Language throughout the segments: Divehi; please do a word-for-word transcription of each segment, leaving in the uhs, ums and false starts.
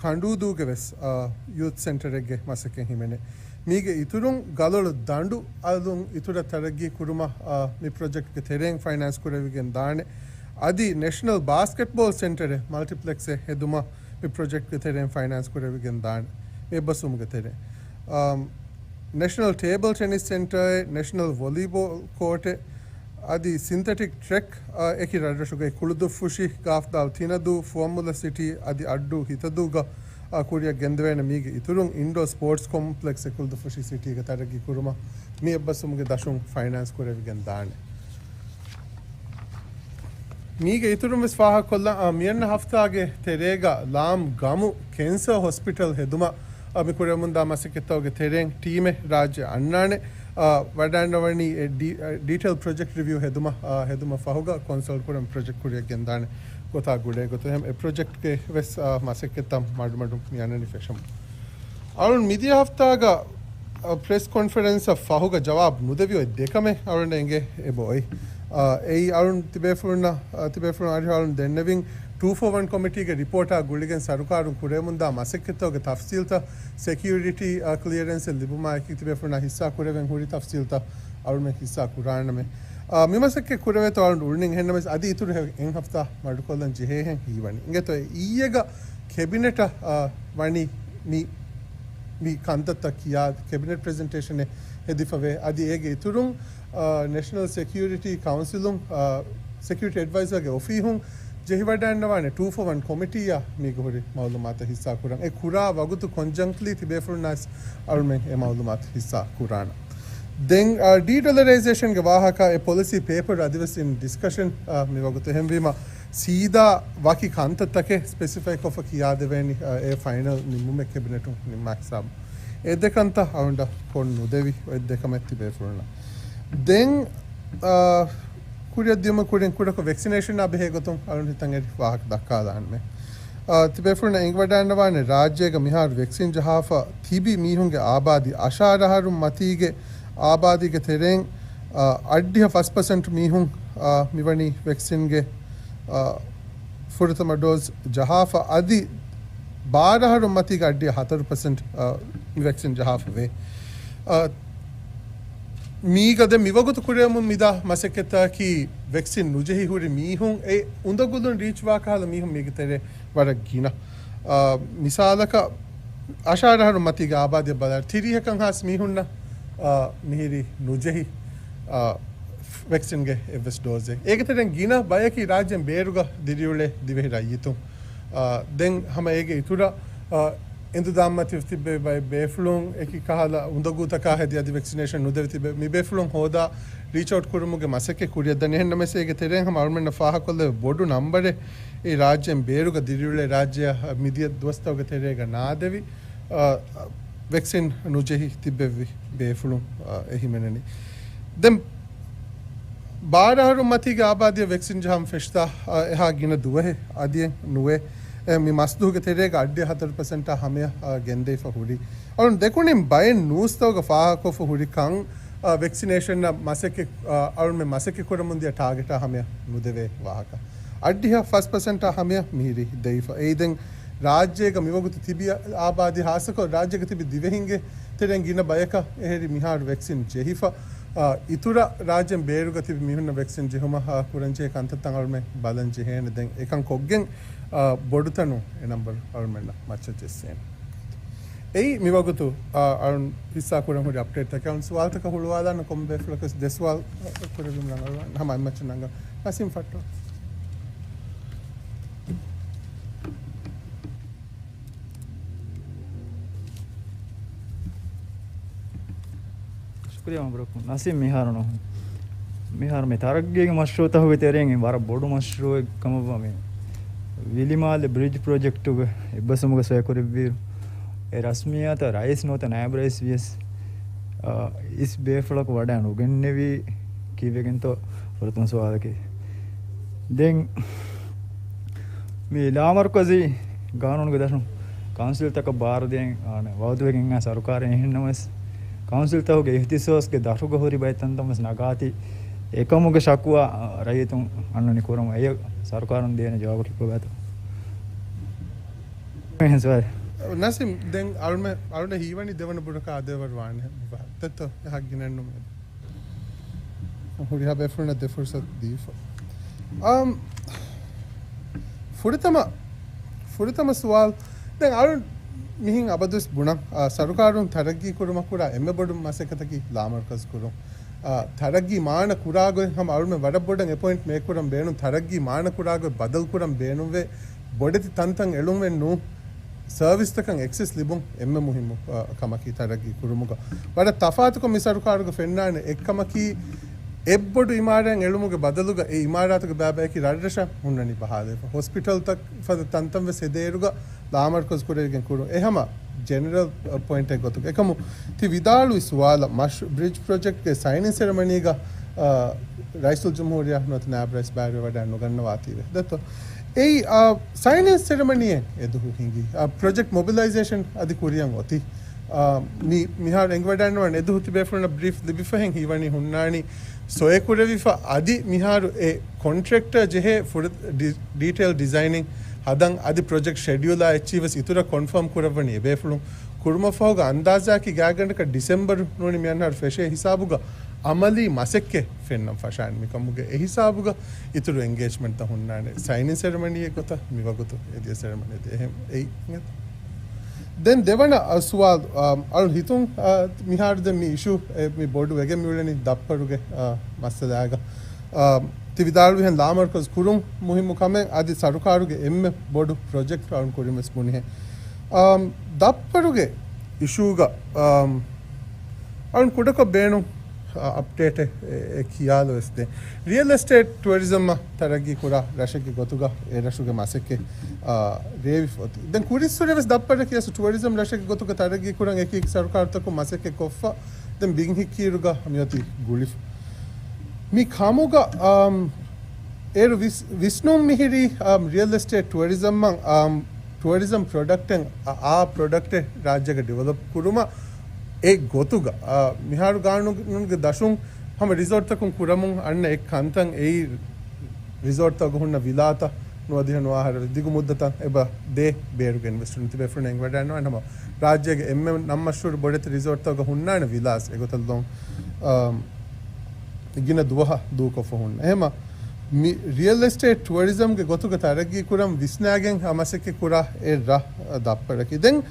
ކަނޑޫދޫގެ ވެސް، އާ، ޔޫތު ސެންޓަރެއްގެ މަސައްކަތް ހިމެނޭ. މީގެ އިތުރުން ގަލޮޅު ދަނޑު އަލުން އިތުރަށް ތަރައްގީ ކުރުމަށް، އާ، މި ޕްރޮޖެކްޓްގެ ތެރެއިން ފައިނޭންސް ކުރެވިގެން ދާނެ. އަދި ނެޝަނަލް ބާސްކެޓްބޯލް ސެންޓަރެއް މަލްޓިޕްލެކްސެއް ހެދުމަށް މި ޕްރޮޖެކްޓްގެ ތެރެއިން ފައިނޭންސް ކުރެވިގެން ދާނެ. މި އެއްބަސްވުމުގެ ތެރެއިން. އާ، ނެޝަނަލް ޓޭބަލް ޓެނިސް ސެންޓަރެއް، ނެޝަނަލް ވޮލީބޯލް ކޯޓެއް، އަދި ސިންތެޓިކް ޓްރެކް، އާ، އެކި ރަށްރަށުގައި ކުޅުދުއްފުށި، ގާފްދާލް ތިނަދޫ، ފުވައްމުލައް ސިޓީ، އަދި އައްޑޫ ހިތަދޫގަ، އާ، ކުރިއަށް ގެންދެވޭނެ. މީގެ އިތުރުން އިންޑޯ ސްޕޯޓްސް ކޮމްޕްލެކްސް އެ ކުޅުދުއްފުށި ސިޓީގެ ތަރައްގީ ކުރުމަށް މި އެއްބަސްވުމުގެ ދަށުން ފައިނޭންސް ކުރެވިގެން ދާނެ. މީގެ އިތުރުން ވެސް ފާހަގަކޮށްލަން، އާ، މިއަންނަ ހަފްތާގެ ތެރޭގަ ލާމް ގަމު ކެންސަރ ހޮސްޕިޓަލް ހެދުމަށް، އާ، މި ކުރެވެމުންދާ މަސައްކަތްތަކުގެ ތެރެއިން ޓީމެއް ރާއްޖެ އަންނާނެ. އާ، ވަޑައިގަންނަވަނީ އެ ޑީ-، އާ، ޑީޓެއިލް ޕްރޮޖެކްޓް ރިވިއު ހެދުމަށް، އާ، ހެދުމަށް ފަހުގަ ކޮންސަލްޓް ކުރަން ޕްރޮޖެކްޓް ކުރިއަށް ގެންދާނެ ގޮތާ ގުޅޭ ގޮތުން. އެހެން އެ ޕްރޮޖެކްޓްގެ ވެސް، އާ، މަސައްކަތްތައް މަޑުމަޑުން މި އަންނަނީ ފެށުމަށް. އަޅުން މިދިޔަ ހަފްތާގަ، އަ، ޕްރެސް ކޮންފަރެންސަށް ފަހުގަ ޖަވާބު ނުދެވި އޮތް ދެކަމެއް އަޅުން އެނގޭ އެބައޮތް. އަ، އެއީ އަޅުން ތިބޭފުޅުންނަށް، އަ، ތިބޭފުޅުން އަރިހު އަޅުން ދެންނެވިން ޓޫ ފޯ ވަން ކޮމިޓީގެ ރިޕޯޓާ ގުޅިގެން ސަރުކާރުން ކުރެވެމުންދާ މަސައްކަތްތަކުގެ ތަފްސީލްތައް ސެކިއުރިޓީ، އަ، ކްލިއަރެންސެއް ލިބުމާއެކީ ތިބޭފުޅުންނާ ހިއްސާ ކުރެވެން ހުރި ތަފްސީލްތައް އަޅުމެން ހިއްސާ ކުރާނަމޭ. އާ، މި މަސައްކަތް ކުރެވޭތޯ އަޅުން އުޅުނީ. އެހެންނަމަވެސް އަދި އިތުރު ހެ-، އެއް ހަފްތާ މަޑުކޮށްލަން ޖެހޭހެން ހީވަނީ. އިނގޭތޯ އިއްޔެގަ ކެބިނެޓަށް، އާ، ވަނީ މި، މި ކަންތައްތައް ކިޔާ ކެބިނެޓް ޕްރެޒެންޓޭޝަނެއް ހެދިފަވޭ. އަދި އޭގެ އިތުރުން، އާ، ނެޝަނަލް ސެކިއުރިޓީ ކައުންސިލުން، އާ، ސެކިއުރިޓީ އެޑްވައިޒަރގެ އޮފީހުން ޖެހިވަޑައިގަންނަވާނެ ޓޫ ފޯ ވަން ކޮމިޓީއަށް މީގެ ހުރި މައުލޫމާތު ހިއްސާ ކުރަން. އެ ކުރާ ވަގުތު ކޮންޖަންޓްލީ ތިބޭފުޅުންނާސް އަޅުމެން އެ މައުލޫމާތު ހިއްސާ ކުރާނަން. ދެން، އާ، ޑީޑޮލަރައިޒޭޝަންގެ ވާހަކަ އެ ޕޮލިސީ ޕޭޕަރ އަދިވެސް އިން ޑިސްކަޝަން، އާ، މި ވަގުތު. އެހެންވީމަ ސީދާ ވަކި ކަންތައްތަކެއް ސްޕެސިފައިކޮށްފަ ކިޔާދެވޭނީ، އާ، އެ ފައިނަލް ނިންމުމެއް ކެބިނެޓުން ނިންމާ ހިސާބު. އެ ދެ ކަންތައް އަޅުންޑަށް ކޮށް ނުދެވި އޮތް ދެ ކަމެއް ތިބޭފުޅުންނަށް. ދެން، އާ، ކުރިއަށް ދިޔުމަށް ކުރިން ކުޑަކޮށް ވެކްސިނޭޝަނާ ބެހޭ ގޮތުން އަޅުން ހިތަށް އެރި ވާހަކަ ދައްކާލާނަމޭ. އާ، ތިބޭފުޅުންނަށް އެނގިވަޑައިގަންނަވާނެ ރާއްޖޭގަ މިހާރު ވެކްސިން ޖަހާފަ ތިބި މީހުންގެ އާބާދީ އަށާރަ އަހަރުން މަތީގެ އާބާދީގެ ތެރެއިން، އާ، އަށްޑިހަ ފަސް ޕަސެންޓް މީހުން، އާ، މިވަނީ ވެކްސިންގެ، އާ، ފުރަތަމަ ޑޯޒް ޖަހާފަ އަދި ބާރަ އަހަރުން މަތީގަ އަށްޑިހަ ހަތަރު ޕަސެންޓް، އާ، މި ވެކްސިން ޖަހާފަ ވޭ. އާ، މީގަ ދެން މިވަގުތު ކުރެވެމުން މިދާ މަސައްކަތަކީ ވެކްސިން ނުޖެހި ހުރި މީހުން އެ އުނދަގުލުން ރީޗް ވާ ކަހަލަ މީހުން މީގެ ތެރޭ ވަރަށް ގިނަ. އާ، މިސާލަކަށް އަށާރަ އަހަރު މަތީގެ އާބާދީއަށް ބަލާ ތިރީހަކަށް ހާސް މީހުންނަށް، އާ، މިހިރީ ނުޖެހި، އާ، ވެކްސިންގެ އެއްވެސް ޑޯޒެއް. އޭގެ ތެރެއިން ގިނަ ބަޔަކީ ރާއްޖޭން ބޭރުގަ ދިރިއުޅޭ ދިވެހި ރައްޔިތުން. އާ، ދެން ހަމަ އޭގެ އިތުރަށް، އާ، އެނދު ދާންމަތިވެ ތިއްބެވި ބައެއް ބޭފުޅުން އެކި ކަހަލަ އުނދަގޫތަކާ ހެދި އަދި ވެކްސިނޭޝަން ނުދެވި ތިބެ މި ބޭފުޅުން ހޯދާ ރީޗް އައުޓް ކުރުމުގެ މަސައްކަތް ކުރިއަށް ދަނީ. އެހެންނަމަވެސް އޭގެ ތެރެއިން ހަމަ އަޅުމެންނަށް ފާހަގަކޮށްލެވޭ ބޮޑު ނަންބަރެއް އެ ރާއްޖޭން ބޭރުގަ ދިރިއުޅޭ ރާއްޖެއަށް މިދިޔަ ދުވަސްތަކުގެ ތެރޭގަ ނާދެވި، އާ، ވެކްސިން ނުޖެހި ތިއްބެވި ބޭފުޅުން، އާ، އެ ހިމެނެނީ. ދެން ބާރަ އަހަރުން މަތީގެ އާބާދީއަށް ވެކްސިން ޖަހަން ފެށިތާ، އާ، އެހާ ގިނަ ދުވަހެއް އަދިއެއް ނުވޭ. އެ، މި މަސްދުވަހުގެ ތެރޭގަ އަށްޑިހަ ހަތަރު ޕަސެންޓާ ހަމަޔަށް، އާ، ގެންދެވިފަ ހުރި. އަޅުން ދެކުނިން ބައެއް ނޫސްތަކުގަ ފާހަގަކޮށްފަ ހުރި ކަން، އާ، ވެކްސިނޭޝަންއަށް މަސައްކަތް، އާ، އަޅުމެން މަސައްކަތް ކުރަމުން ދިޔަ ޓާގެޓާ ހަމަޔަށް ނުދެވޭ ވާހަކަ. އަށްޑިހަ ފަސް ޕަސެންޓާ ހަމަޔަށް މިހިރީ ދެވިފަ. އެއީ ދެން ރާއްޖޭގަ މިވަގުތު ތިބި އާބާދީ ހާއްސަކޮށް ރާއްޖޭގަ ތިބި ދިވެހިންގެ ތެރެއިން ގިނަ ބަޔަކަށް އެހެރީ މިހާރު ވެކްސިން ޖެހިފަ. އާ، އިތުރަށް ރާއްޖޭން ބޭރުގަ ތިބި މީހުންނަށް ވެކްސިން ޖެހުމަށް، އާ، ކުރަންޖެހޭ ކަންތައްތައް އަޅުމެން ބަލަން ޖެހޭނެ. ދެން އެކަން ކޮށްގެން، އާ، ބޮޑުތަނުން އެ ނަންބަރު އަޅުމެންނަށް މައްޗަށް ޖެއްސޭނެ. އެއީ މިވަގުތު، އާ، އަޅުން ހިއްސާ ކުރަން ހުރި އަޕްޑޭޓްތަކެއް. އަޅުން ސުވާލުތަކަށް ހުޅުވާލާނަ ކޮންމެ ބޭފުޅަކަސް ދެ ސުވާލު، އާ، ކުރެވިމުން ރަނގަޅުވާނެ. ހަމަ އެއްމައްޗަށް ނަންގަ. ނަސީމް ފައްޓޯ. ޝުކުރިއްޔާ މަބްރޫކް. ނަސީމް މިހާރު ނޫން. މިހާރު މި ތަރައްގީގެ މަޝްރޫއުތަކުގެ ތެރެއިން ވަރަށް ބޮޑު މަޝްރޫއެއް ކަމަށްވާ މި ވިލިމާލެ ބްރިޖް ޕްރޮޖެކްޓުގެ އެއްބަސްވުމުގެ ސޮއި ކުރެއްވިއިރު، އެ ރަސްމިއްޔާތަށް ރައީސް ނުވަތަ ނާއިބު ރައީސް ވިޔަސް، އާ، އިސް ބޭފުޅަކު ވަޑައި ނުގެންނެވީ ކީއްވެގެންތޯ ފުރަތަމަ ސުވާލަކީ. ދެން މި ލާމަރުކަޒީ ގާނޫނުގެ ދަށުން ކައުންސިލްތަކަށް ބާރުދޭން، އާނެ، ވައުދުވެގެން އާ ސަރުކާރެއް. އެހެންނަމަވެސް، ކައުންސިލްތަކުގެ އިހްތިސޯސްގެ ދަށުގަ ހުރި ބައެއް ތަންތަން ވެސް ނަގާތީ، އެކަމުގެ ޝަކުވާ، އާ، ރައްޔިތުން އަންނަނީ ކުރަމުން. އެޔަށް ސަރުކާރުން ދޭނެ ޖަވާބަކީ ކޮބާތޯ؟ މިހެން ސުވާލެއް. ނަސީމް، ދެން އަޅުމެ އަޅުނެ ހީވަނީ ދެވަނަ ބުޑަކަށް އާދޭވަރު ވާނެ ދެއްތޯ؟ އެ ހައްގި ނެންނުމެއް. ހުރިހާ ބޭފުޅުންނަށް ދެ ފުރުސަތު ދީފަ. އާ، ފުރަތަމަ، ފުރަތަމަ ސުވާލު، ދެން އަޅު މިހިން އަބަދުވެސް ބުނަން، އާ، ސަރުކާރުން ތަރައްގީ ކުރުމަށް ކުރާ އެންމެ ބޮޑު މަސައްކަތަކީ ލާމަރުކަޒު ކުރުން. އާ، ތަރައްގީ މާނަ ކުރާގޮތް ހަމަ އަޅުމެ ވަރަށް ބޮޑަށް އެ ޕޮއިންޓް މޭކް ކުރަން ބޭނުން، ތަރައްގީ މާނަ ކުރާގޮތް ބަދަލު ކުރަން ބޭނުންވޭ، ބޮޑެތި ތަންތަން އެޅުންވެ ނޫ، ސަރވިސްތަކަށް އެކްސެސް ލިބުން އެންމެ މުހިއްމު، އާ، ކަމަކީ ތަރައްގީ ކުރުމުގަ. ވަރަށް ތަފާތުކޮށް މި ސަރުކާރުގަ ފެންނާނެ އެއްކަމަކީ، އެއްބޮޑު އިމާރާތް އެޅުމުގެ ބަދަލުގަ އެ އިމާރާތުގެ ބައިބަޔަކީ ރަށްރަށަށް ހުންނަނީ ބަހާލައިފަ. ހޮސްޕިޓަލްތައް ފަދަ ތަންތަން ވެސް އެ ދޭއިރުގަ ލާމަރުކަޒު ކުރެވިގެން ކުރުން. އެ ހަމަ ޖެނެރަލް ޕޮއިންޓެއް ގޮތުގަ. އެކަމު ތި ވިދާޅުވި ސުވާލަށް، މަޝް-، ބްރިޖް ޕްރޮޖެކްޓްގެ ސައިނިން ސެރެމަނީގަ، އާ، ރައީސުލްޖުމްހޫރިއްޔާ ނުވަތަ ނާއިބް ރައީސް ބައިވެރިވެވަޑައި ނުގަންނަވާތީވެ. ދެއްތޯ؟ އެއީ، އާ، ސައިނިން ސެރެމަނީއެއް އެދުހު ހިނގި. އާ، ޕްރޮޖެކްޓް މޮބިލައިޒޭޝަން އަދި ކުރިއަށް އޮތީ. އާ، މި-، މިހާރު އެނގިވަޑައިންނަވާނެ އެދުހު ތިބޭފުޅުންނަށް ބްރީފް ލިބިފަހެން ހީވަނީ ހުންނާނީ ސޮއެކުރެވިފަ އަދި މިހާރު އެ ކޮންޓްރެކްޓަރ ޖެހޭ ފުރަ-، ޑި-، ޑީޓެއިލް ޑިޒައިނިން ހަދަން އަދި ޕްރޮޖެކްޓް ޝެޑިއުލާ އެއްޗިހި ވެސް އިތުރަށް ކޮންފާމް ކުރައްވަނީ އެބޭފުޅުން. ކުރުމަށްފަހުގަ އަންދާޒާއަކީ ގާތްގަނޑަކަށް ޑިސެމްބަރު ނޫނީ މިއަންހާރު ފެށޭ ހިސާބުގަ އަމަލީ މަސައްކަތް ފެންނަން ފަށާނެ. މިކަމުގެ އެހިސާބުގަ އިތުރު އެންގޭޖްމަންޓްތައް ހުންނާނެ. ސައިނިން ސެރެމަނީއެއް ގޮތަށް މިވަގުތު އެދިޔަ ސެރެމަނީ އެދި އެހެން އެއީ. ދެން ދެވަނަ، އަ، ސުވާލު، އަ، އަޅު ހިތުން، އަ، މިހާރު ދެން މި އިޝޫ އެ، މި ބޮޑު ވެގެން މިއުޅެނީ ދައްޕަރުގެ، އަ، މައްސަލާގަ. އާ، ތި ވިދާޅުވިހެން ލާމަރުކަޒު ކުރުން މުހިއްމު ކަމެއް އަދި ސަރުކާރުގެ އެންމެ ބޮޑު ޕްރޮޖެކްޓް އަޅުން ކުރިން ވެސް ބުނިހެން. އާ، ދައްޕަރުގެ އިޝޫގަ، އާ، އަޅުން ކުޑަކޮށް ބޭނުން، އާ، އަޕްޑޭޓެއް އެ، އެ ކިޔާލު ވެސް ދޭ. ރިއަލް އެސްޓޭޓް ޓުއަރިޒަމް ތަރައްގީ ކުރާ ރަށެއްގެ ގޮތުގަ އެ ރަށުގެ މަސައްކަތް، އާ، ރޭވިފަ އޮތީ. ދެން ކުރިއްސުރެ ވެސް ދައްޕަރަކީ އަސް ޓުއަރިޒަމް ރަށެއްގެ ގޮތުގަ ތަރައްގީ ކުރަން އެކި އެކި ސަރުކާރުތަކުން މަސައްކަތް ކޮށްފަ. ދެން ބިން ހިއްކިއިރުގަ މިއޮތީ ގުޅިފަ. މި ކަމުގަ، އާ، އޭރު ވިސް-، ވިސްނުން މިހިރީ، އާ، ރިއަލް އެސްޓޭޓް ޓުއަރިޒަމްއަށް، އާ، ޓުއަރިޒަމް ޕްރޮޑަކްޓެއް އާ، އާ ޕްރޮޑަކްޓެއް ރާއްޖޭގަ ޑިވެލޮޕް ކުރުމަށް އެ ގޮތުގަ، އާ، މިހާރު ގާނޫނުގެ ދަށުން ހަމަ ރިސޯޓްތަކުން ކުރަމުން އަންނަ އެއް ކަންތައް އެއީ ރިސޯޓްތަކުގަ ހުންނަ ވިލާތައް ނުވަދިހަ ނުވައަހަރަށް ދިގު މުއްދަތަށް އެބަ ދޭ ބޭރުގެ އިންވެސްޓްމަންޓް ތިބޭފުޅުން އެނގިވަޑައިންނަވާނެ. ހަމަ ރާއްޖޭގެ އެންމެ ނަން މަޝްހޫރު ބޮޑެތި ރިސޯޓްތަކުގަ ހުންނާނެ ވިލާސް އެގޮތަށް ލޯން، އާ، ގިނަ ދުވަހަށް ދޫކޮށްފަ ހުންނަ. އެހެމަ މި ރިއަލް އެސްޓޭޓް ޓުއަރިޒަމްގެ ގޮތުގަ ތަރައްގީ ކުރަން ވިސްނާގެން މަސައްކަތް ކުރާ އެއް ރަށް ދައްޕަރަކީ. ދެން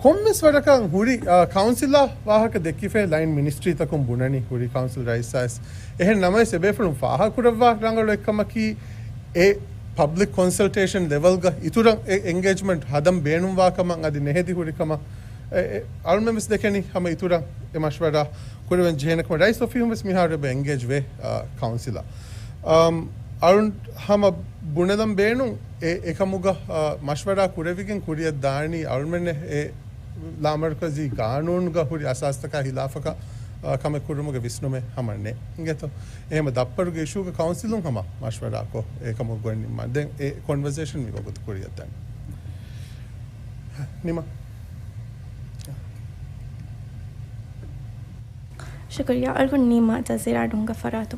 ކޮންމެސް ވަރަކަށް ހުރި، އާ، ކައުންސިލާ ވާހަކަ ދެއްކިފައި ލައިން މިނިސްޓްރީތަކުން ބުނަނީ ހުރި ކައުންސިލް ރައީސާއިސް. އެހެން ނަމަވެސް އެބޭފުޅުން ފާހަގަކުރައްވާ ރަނގަޅު އެއްކަމަކީ އެ ޕަބްލިކް ކޮންސަލްޓޭޝަން ލެވެލްގަ އިތުރަށް އެ އެންގޭޖްމަންޓް ހަދަން ބޭނުންވާކަމަށް އަދި ނެހެދި ހުރިކަމަށް އެ، އެ، އަޅުމެން ވެސް ދެކެނީ ހަމަ އިތުރަށް އެ މަޝްވަރާ ކުރެވެން ޖެހޭނެ ކަމަށް. ރައީސް އޮފީހުން ވެސް މިހާރު އެބަ އެންގޭޖް ވޭ، އާ، ކައުންސިލަށް. އަމް، އަޅުން ހަމަ ބުނެލަން ބޭނުން އެ، އެކަމުގަ، އާ، މަޝްވަރާ ކުރެވިގެން ކުރިއަށް ދާނީ އަޅުމެން އެ ލާމަރުކަޒީ ގާނޫނުގަ ހުރި އަސާސްތަކާ ހިލާފަކަށް، އާ، ކަމެއް ކުރުމުގެ ވިސްނުމެއް ހަމަ ނެތް. އިނގޭތޯ؟ އެހެމަ ދައްޕަރުގެ އިޝޫގަ ކައުންސިލުން ހަމަ މަޝްވަރާކޮށް އެކަމުގަ ގޮތް ނިންމާ. ދެން އެ ކޮންވަސޭޝަން މިވަގުތު ކުރިއަށް ދާނީ. ނިމާ. ޝުކުރިއްޔާ. އަޅުގަނޑު ނިމާ ޖަޒީރާ ޑުންގަ ފަރާތު.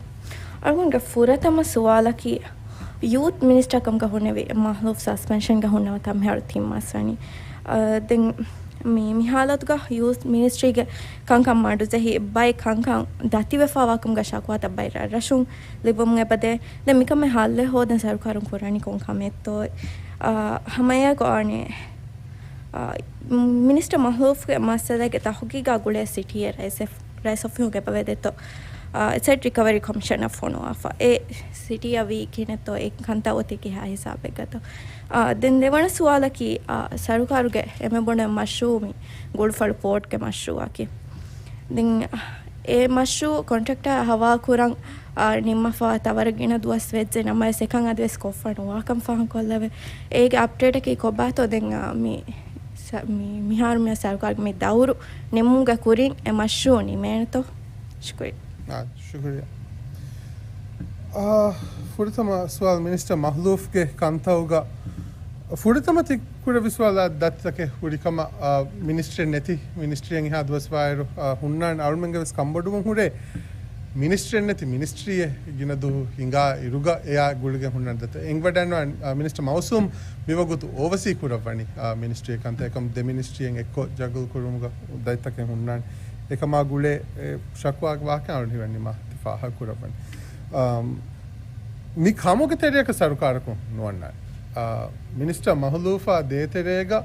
އަޅުގަނޑުގެ ފުރަތަމަ ސުވާލަކީ، ޔޫތް މިނިސްޓަރ ކަމުގަ ހުންނެވި މަހްލޫފް ސަސްޕެންޝަންގަ ހުންނަވަ ތަން މިހާރު ތިން މަސް ވަނީ. އަ، ދެން މި، މި ހާލަތުގަ ޔޫތް މިނިސްޓްރީގެ ކަންކަން މަޑުޖެހި ބައެއް ކަންކަން ދަތިވެފައިވާކަމުގަ ޝަކުވާތައް ބައެއް ރަށްރަށުން ލިބުމުން އެބަދޭ. ދެން މިކަމެއް ހައްލެއް ހޯދަން ސަރުކާރުން ކުރާނީ ކޮން ކަމެއްތޯ؟ އަ، ހަމައެއާއެކު އަނެއް އާ، މިނިސްޓަރ މަހްލޫފްގެ މައްސަލައިގެ ތަހުގީގާ ގުޅޭ ސިޓީއެއް ރައީސް އޮފީހުގެ އެބަވޭ ދެއްތޯ، އާ، އެސެޓް ރިކަވަރީ ކޮމިޝަނަށް ފޮނުވާފަ. އެ ސިޓީއަށް ވީ ކިހިނެއްތޯ، އެ ކަންތައް އޮތީ ކިހާ ހިސާބެއްގަތޯ. އާ، ދެން ދެވަނަ ސުވާލަކީ، އާ، ސަރުކާރުގެ އެންމެ ބޮޑު މަޝްރޫއު މި ގުޅުފަޅު ޕޯޓްގެ މަޝްރޫއަކީ. ދެން އެ މަޝްރޫއު ކޮންޓްރެކްޓަރ ހަވާލުކުރަން، އާ، ނިންމަފަ ތަވަރަށް ގިނަ ދުވަސް ވެއްޖެ ނަމަވެސް އެކަން އަދިވެސް ކޮށްފަ ނުވާކަން ފާހަގަކޮށްލެވޭ. އޭގެ އަޕްޑޭޓަކީ ކޮބާތޯ ދެން، އާ، މި ސަ-، މި، މިހާރު މި ސަރުކާރުގެ މި ދައުރު ނިމުމުގެ ކުރިން އެ މަޝްރޫއު ނިމޭނެތޯ؟ ޝުކުރިއްޔާ. އާ، ޝުކުރިއްޔާ. އާ، ފުރަތަމަ ސުވާލު މިނިސްޓަރ މަހްލޫފްގެ ކަންތައުގަ ފުރަތަމަ ތި ކުރެއްވި ސުވާލާ ދަތިތަކެއް ހުރި ކަމަށް، އާ، މިނިސްޓްރީއެއް ނެތި މިނިސްޓްރީއެއް އެހާ ދުވަސް ވާއިރު، އާ، ހުންނާނެ. އަޅުމެންގެ ވެސް ކަންބޮޑުވުން ހުރޭ. މިނިސްޓްރީއެއް ނެތި މިނިސްޓްރީއެއް ގިނަ ދުވަހު ހިނގާ އިރުގަ އެއާ ގުޅިގެން ހުންނަން ދެތަ. އެނގިވަޑައިންވާ، އާ، މިނިސްޓަރ މައުސޫމް މިވަގުތު އޯވަސީ ކުރައްވަނީ، އާ، މިނިސްޓްރީއެއް ކަންތައް. އެކަމު ދެ މިނިސްޓްރީއެއް އެއްކޮށް ޖަގުލް ކުރުމުގަ ދަތްތަކެއް ހުންނާނެ. އެކަމާ ގުޅޭ، އެ، ޝަކުވާގެ ވާހަކަ އަޅު ހިވަން ނިމާ ތި ފާހަގަ ކުރައްވަނީ. އާ، މި ކަމުގެ ތެރެއަކަށް ސަރުކާރަކުން ނުވަންނާނެ. އާ، މިނިސްޓަރ މަހުލޫފާ ދޭތެރޭގަ،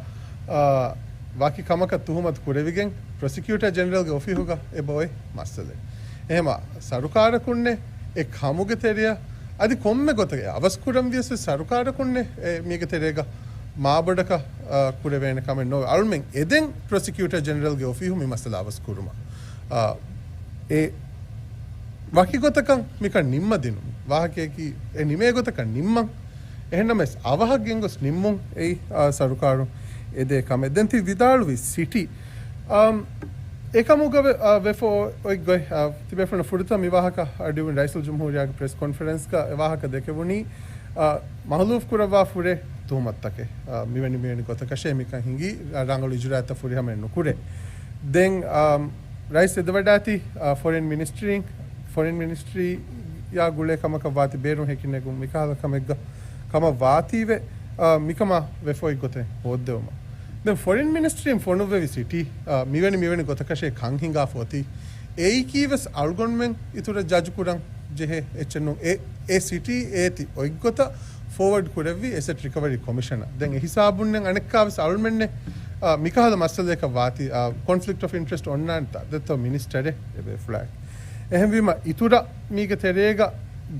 އާ، ވަކި ކަމަކަށް ތުހުމަތު ކުރެވިގެން ޕްރޮސިކިއުޓަރ ޖެނެރަލްގެ އޮފީހުގަ އެބަ އޮތް މައްސަލައެއް. އެހެމަ ސަރުކާރަކުންނެއް އެ ކަމުގެ ތެރެއަށް އަދި ކޮންމެ ގޮތަކަށް އަވަސް ކުރަން ވިޔަސް ސަރުކާރަކުންނެއް އެ މީގެ ތެރޭގަ މާބޮޑަކަށް، އާ، ކުރެވޭނެ ކަމެއް ނޯވެ. އަޅުމެން އެދެން ޕްރޮސިކިއުޓަރ ޖެނެރަލްގެ އޮފީހު މި މައްސަލަ އަވަސް ކުރުމަށް. އާ، އެ ވަކި ގޮތަކަށް މިކަން ނިންމަ ދިނުން. ވާހަކަޔަކީ އެ ނިމޭ ގޮތަކަށް ނިންމަން. އެހެންނަމަވެސް އަވަހަށް ގެންގޮސް ނިންމުން އެއީ، އާ، ސަރުކާރުން އެދޭ ކަމެއް. ދެން ތި ވިދާޅުވި ސިޓީ، އާ، އެކަމުގަ ވެ-، އާ، ވެފަ އޮތް ގޮތް، އާ، ތިބޭފުޅުން ފުރަތަމަ މި ވާހަކަ އަޑުއިވުނު ރައީސުލްޖުމްހޫރިއްޔާގެ ޕްރެސް ކޮންފަރެންސްގަ އެ ވާހަކަ ދެކެވުނީ، އާ، މަހުލޫފް ކުރައްވާ ފުރޭ ތުހުމަތުތަކެއް، އާ، މިވެނި މިވެނި ގޮތަކަށޭ މިކަން ހިނގީ، އާ، ރަނގަޅު އިޖުރާއަތްތައް ފުރިހަމައެއް ނުކުރޭ. ދެން، އާ، ރައީސް އެދެވަޑާތީ، އާ، ފޮރިން މިނިސްޓްރީން، ފޮރިން މިނިސްޓްރީއާ ގުޅޭ ކަމަކަށް ވާތީ ބޭރުން ހެކި ނެގުން މިކަހަލަ ކަމެއްގަ ކަމަށް ވާތީވެ، އާ، މިކަމާ ވެފަ އޮތް ގޮތެއް ހޯއްދެވުމަށް. ދެން ފޮރިން މިނިސްޓްރީން ފޮނުއްވެވި ސިޓީ، އާ، މިވެނި މިވެނި ގޮތަކަށޭ ކަން ހިނގާފަ އޮތީ. އެއީކީވެސް އަޅުގަނޑުމެން އިތުރަށް ޖަޖު ކުރަން ޖެހޭ އެއްޗެއް ނޫން. އެ، އެ ސިޓީ އޭތި އޮތްގޮތަށް ފޯވަޑް ކުރެއްވީ އެސެޓް ރިކަވަރީ ކޮމިޝަނަށް. ދެން އެ ހިސާބުންނެއް އަނެއްކާވެސް އަޅުމެންނެއް، އާ، މިކަހަލަ މައްސަލައަކަށް ވާތީ، އާ، ކޮންފްލިކްޓް އޮފް އިންޓްރެސްޓް އޮންނާނެތާ ދެއްތޯ މިނިސްޓަރެއް އެބޭފުޅާއެކު. އެހެންވީމަ އިތުރަށް މީގެ ތެރޭގަ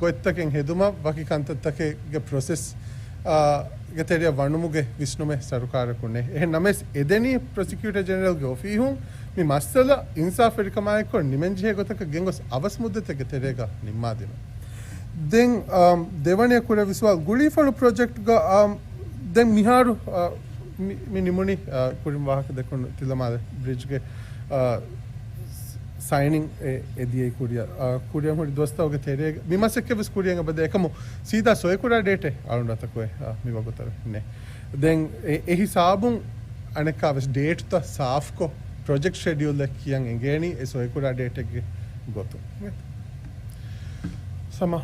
ގޮތްތަކެއް ހެދުމަށް ވަކި ކަންތައްތަކެއްގެ ޕްރޮސެސް، އާ، ގެ ތެރެއަށް ވަނުމުގެ ވިސްނުމެއް ސަރުކާރަކު ނެތް. އެހެން ނަމަވެސް އެދެނީ ޕްރޮސިކިއުޓަރ ޖެނެރަލްގެ އޮފީހުން މި މައްސަލަ އިންސާފުވެރިކަމާއެކު ނިމެންޖެހޭ ގޮތަކަށް ގެންގޮސް އަވަސް މުއްދަތެއްގެ ތެރޭގަ ނިންމާދިނުން. ދެން، އާ، ދެވަނަޔަށް ކުރެއްވި ސުވާލު ގުޅީފުޅު ޕްރޮޖެކްޓްގަ، އާ، ދެން މިހާރު، އާ، މި، މި ނިމުނީ، އާ، ކުރިން ވާހަކަ ދެކުނު ތިލަމާލެ ބްރިޖްގެ، އާ، ސައިނިން އެ، އެދިޔައީ ކުރިއަށް. އާ، ކުރިއަށް ހުރި ދުވަސްތަކުގެ ތެރޭގަ މި މަސައްކަތްވެސް ކުރިއަށް އެބަދޭ. އެކަމު ސީދާ ސޮއިކުރާ ޑޭޓެއް އަޅުގަނޑު އަތަކު އެ، އާ، މި ވަގުތަށް ނެތް. ދެން އެ، އެ ހިސާބުން އަނެއްކާވެސް ޑޭޓްތައް ސާފްކޮށް، ޕްރޮޖެކްޓް ޝެޑިއުލެއް ކިޔަން އެނގޭނީ އެ ސޮއިކުރާ ޑޭޓެއްގެ ގޮތުން. ސަމާ.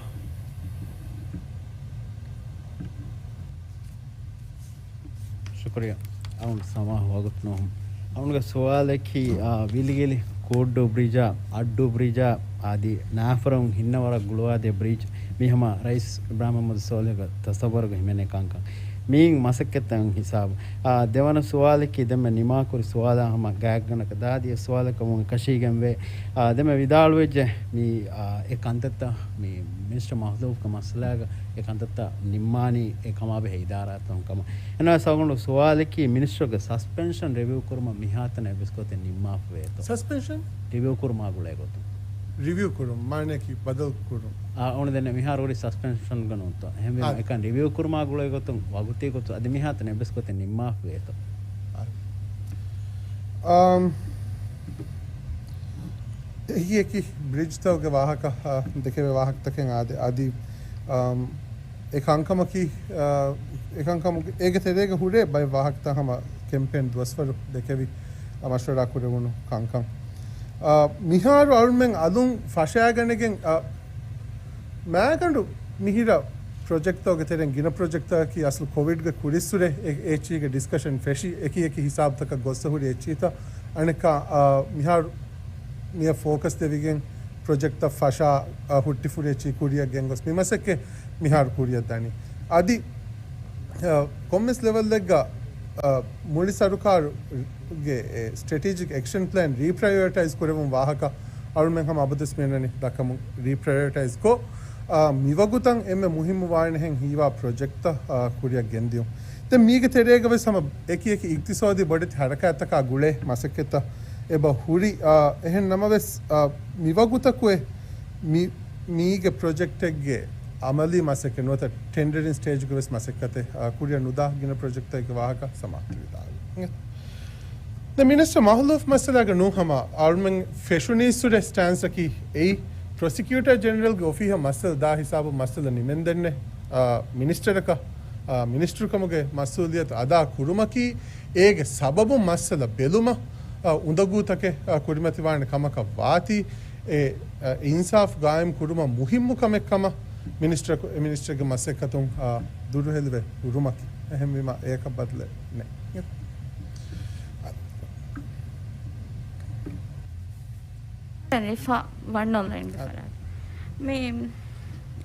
ޝުކުރިއްޔާ. އަޅުގަނޑު ސަމާހު ވަގުތު ނޫން. އަޅުގަނޑުގެ ސުވާލަކީ، އާ، ވިލިގެލި ކޯއްޑޫ ބްރިޖާ، އައްޑޫ ބްރިޖާ އަދި ނާފަރުން ހިންނަވަރަށް ގުޅުވާދޭ ބްރިޖް މި ހަމަ ރައީސް އިބްރާހިމް މުހައްމަދު ސޯލިހުގެ ތަސައްވަރުގަ ހިމެނޭ ކަންކަން. މިއިން މަސައްކަތްތައް ހިސާބު. އާ، ދެވަނަ ސުވާލަކީ ދެންމެ ނިމާކުރި ސުވާލާ ހަމަ ގާތްގަނޑަކަށް ދާދިޔަ ސުވާލަކަށް ވުން ކަށީގެންވޭ. އާ، ދެންމެ ވިދާޅުވެއްޖެ މި، އާ، އެ ކަންތައްތައް މި މިނިސްޓަރ މަހުލޫފްގެ މައްސަލާގަ އެ ކަންތައްތައް ނިންމާނީ އެ ކަމާބެހޭ އިދާރާތަކުން ކަމަށް. އެން އާ ސަގުނޑު ސުވާލަކީ މިނިސްޓަރުގެ ސަސްޕެންޝަން ރިވިއު ކުރުމަށް މިހާތަނަށް އެއްވެސް ގޮތެއް ނިންމާފަ ވޭތޯ؟ ސަސްޕެންޝަން؟ ރިވިއު ކުރުމާ ގުޅޭ ގޮތުން. ރިވިއު ކުރުން މާނައަކީ ބަދަލު ކުރުން. އާ، އަޅުގަނޑު ދެންނެވި މިހާރު ހުރީ ސަސްޕެންޝަންގަ ނޫންތޯ؟ އެހެންވީމަ އާ، އެކަން ރިވިއު ކުރުމާ ގުޅޭ ގޮތުން ވަގުތީ ގޮތުން އަދި މިހާތަނަށް އެއްވެސް ގޮތެއް ނިންމާފަ ވޭތޯ؟ އާ. އާމް، އެކި އެކި ބްރިޖްތަކުގެ ވާހަކަ، އާ، ދެކެވޭ ވާހަކަތަކެއް އާދެ، އަދި، އާމް، އެ ކަންކަމަކީ، އާ، އެ ކަންކަމުގެ، އޭގެ ތެރޭގަ ހުރޭ ބައެއް ވާހަކަތައް ހަމަ ކެމްޕޭން ދުވަސްވަރު ދެކެވި، އާ، މަޝްވަރާ ކުރެވުނު ކަންކަން. އާ، މިހާރު އަޅުމެން އަލުން ފަށާގަނެގެން، އާ، މާގަނޑު މިހިރަ ޕްރޮޖެކްޓްތަކުގެ ތެރެއިން ގިނަ ޕްރޮޖެކްޓްތަކަކީ އަސްލު ކޮވިޑްގެ ކުރިއްސުރެ އެ-، އެއްޗީގެ ޑިސްކަޝަން ފެށި، އެކި އެކި ހިސާބުތަކަށް ގޮއްސަ ހުރި އެއްޗީތަ، އަނެއްކާ، އާ، މިހާރު މިއަށް ފޯކަސް ދެވިގެން ޕްރޮޖެކްޓްތައް ފަށާ، އާ، ހުއްޓިފުރި އެއްޗީ ކުރިއަށް ގެންގޮސް މި މަސައްކަތް މިހާރު ކުރިއަށް ދަނީ. އަދި، އާ، ކޮންމެސް ލެވެލްއެއްގަ، އާ، މުޅި ސަރުކާރުގެ އެ ސްޓްރެޓެޖިކް އެކްޝަން ޕްލޭން ރީޕްރަޔޮރިޓައިޒް ކުރެވުން ވާހަކަ އަޅުމެން ހަމަ އަބަދުވެސް މިއަންނަނީ ދައްކަމުން ރީޕްރަޔޮރިޓައިޒް ކޮށް، އާ، މިވަގުތަށް އެންމެ މުހިއްމު ވާނެހެން ހީވާ ޕްރޮޖެކްޓްތައް، އާ، ކުރިއަށް ގެންދިޔުން. ދެން މީގެ ތެރޭގަ ވެސް ހަމަ އެކި އެކި އިގްތިސޯދީ ބޮޑެތި ހަރަކާތްތަކާ ގުޅޭ މަސައްކަތްތައް އެބަ ހުރި، އާ، އެހެން ނަމަވެސް، އާ، މިވަގުތަކު އެ މި-، މީގެ ޕްރޮޖެކްޓެއްގެ އަމަލީ މަސައްކަތް ނުވަތަ ޓެންޑަރިން ސްޓޭޖުގެ ވެސް މަސައްކަތެއް، އާ، ކުރިއަށް ނުދާ ގިނަ ޕްރޮޖެކްޓްތަކެއްގެ ވާހަކަ ސަމާހަތު ވިދާޅުވި. ދެން މިނިސްޓަރ މަހުލޫފް މައްސަލާގަ ނޫން ހަމަ އަޅުމެން ފެށުނީއްސުރެ ސްޓާންސަކީ އެއީ ޕްރޮސިކިއުޓަރ ޖެނެރަލްގެ އޮފީހަށް މައްސަލަ ދާ ހިސާބު މައްސަލަ ނިމެންދެންނެ، އާ، މިނިސްޓަރަކަށް، އާ، މިނިސްޓަރުކަމުގެ މަސްއޫލިއްޔަތު އަދާ ކުރުމަކީ އޭގެ ސަބަބުން މައްސަލަ ބެލުމަށް، އާ، އުނދަގޫތަކެއް، އާ، ކުރިމަތިވާނެ ކަމަކަށް ވާތީ، އެ، އ، އިންސާފް ގާއިމް ކުރުމަށް މުހިއްމު ކަމެއް ކަމަށް މިނިސްޓަރ، މިނިސްޓަރގެ މަސައްކަތުން، އ، ދުރުހެލިވެ ހުރުމަކީ. އެހެންވީމަ އެޔަކަށް ބަދަލެއް ނެތް. ރިފާ ވަން އޮންލައިންގެ އަ، ފަރާތް. މި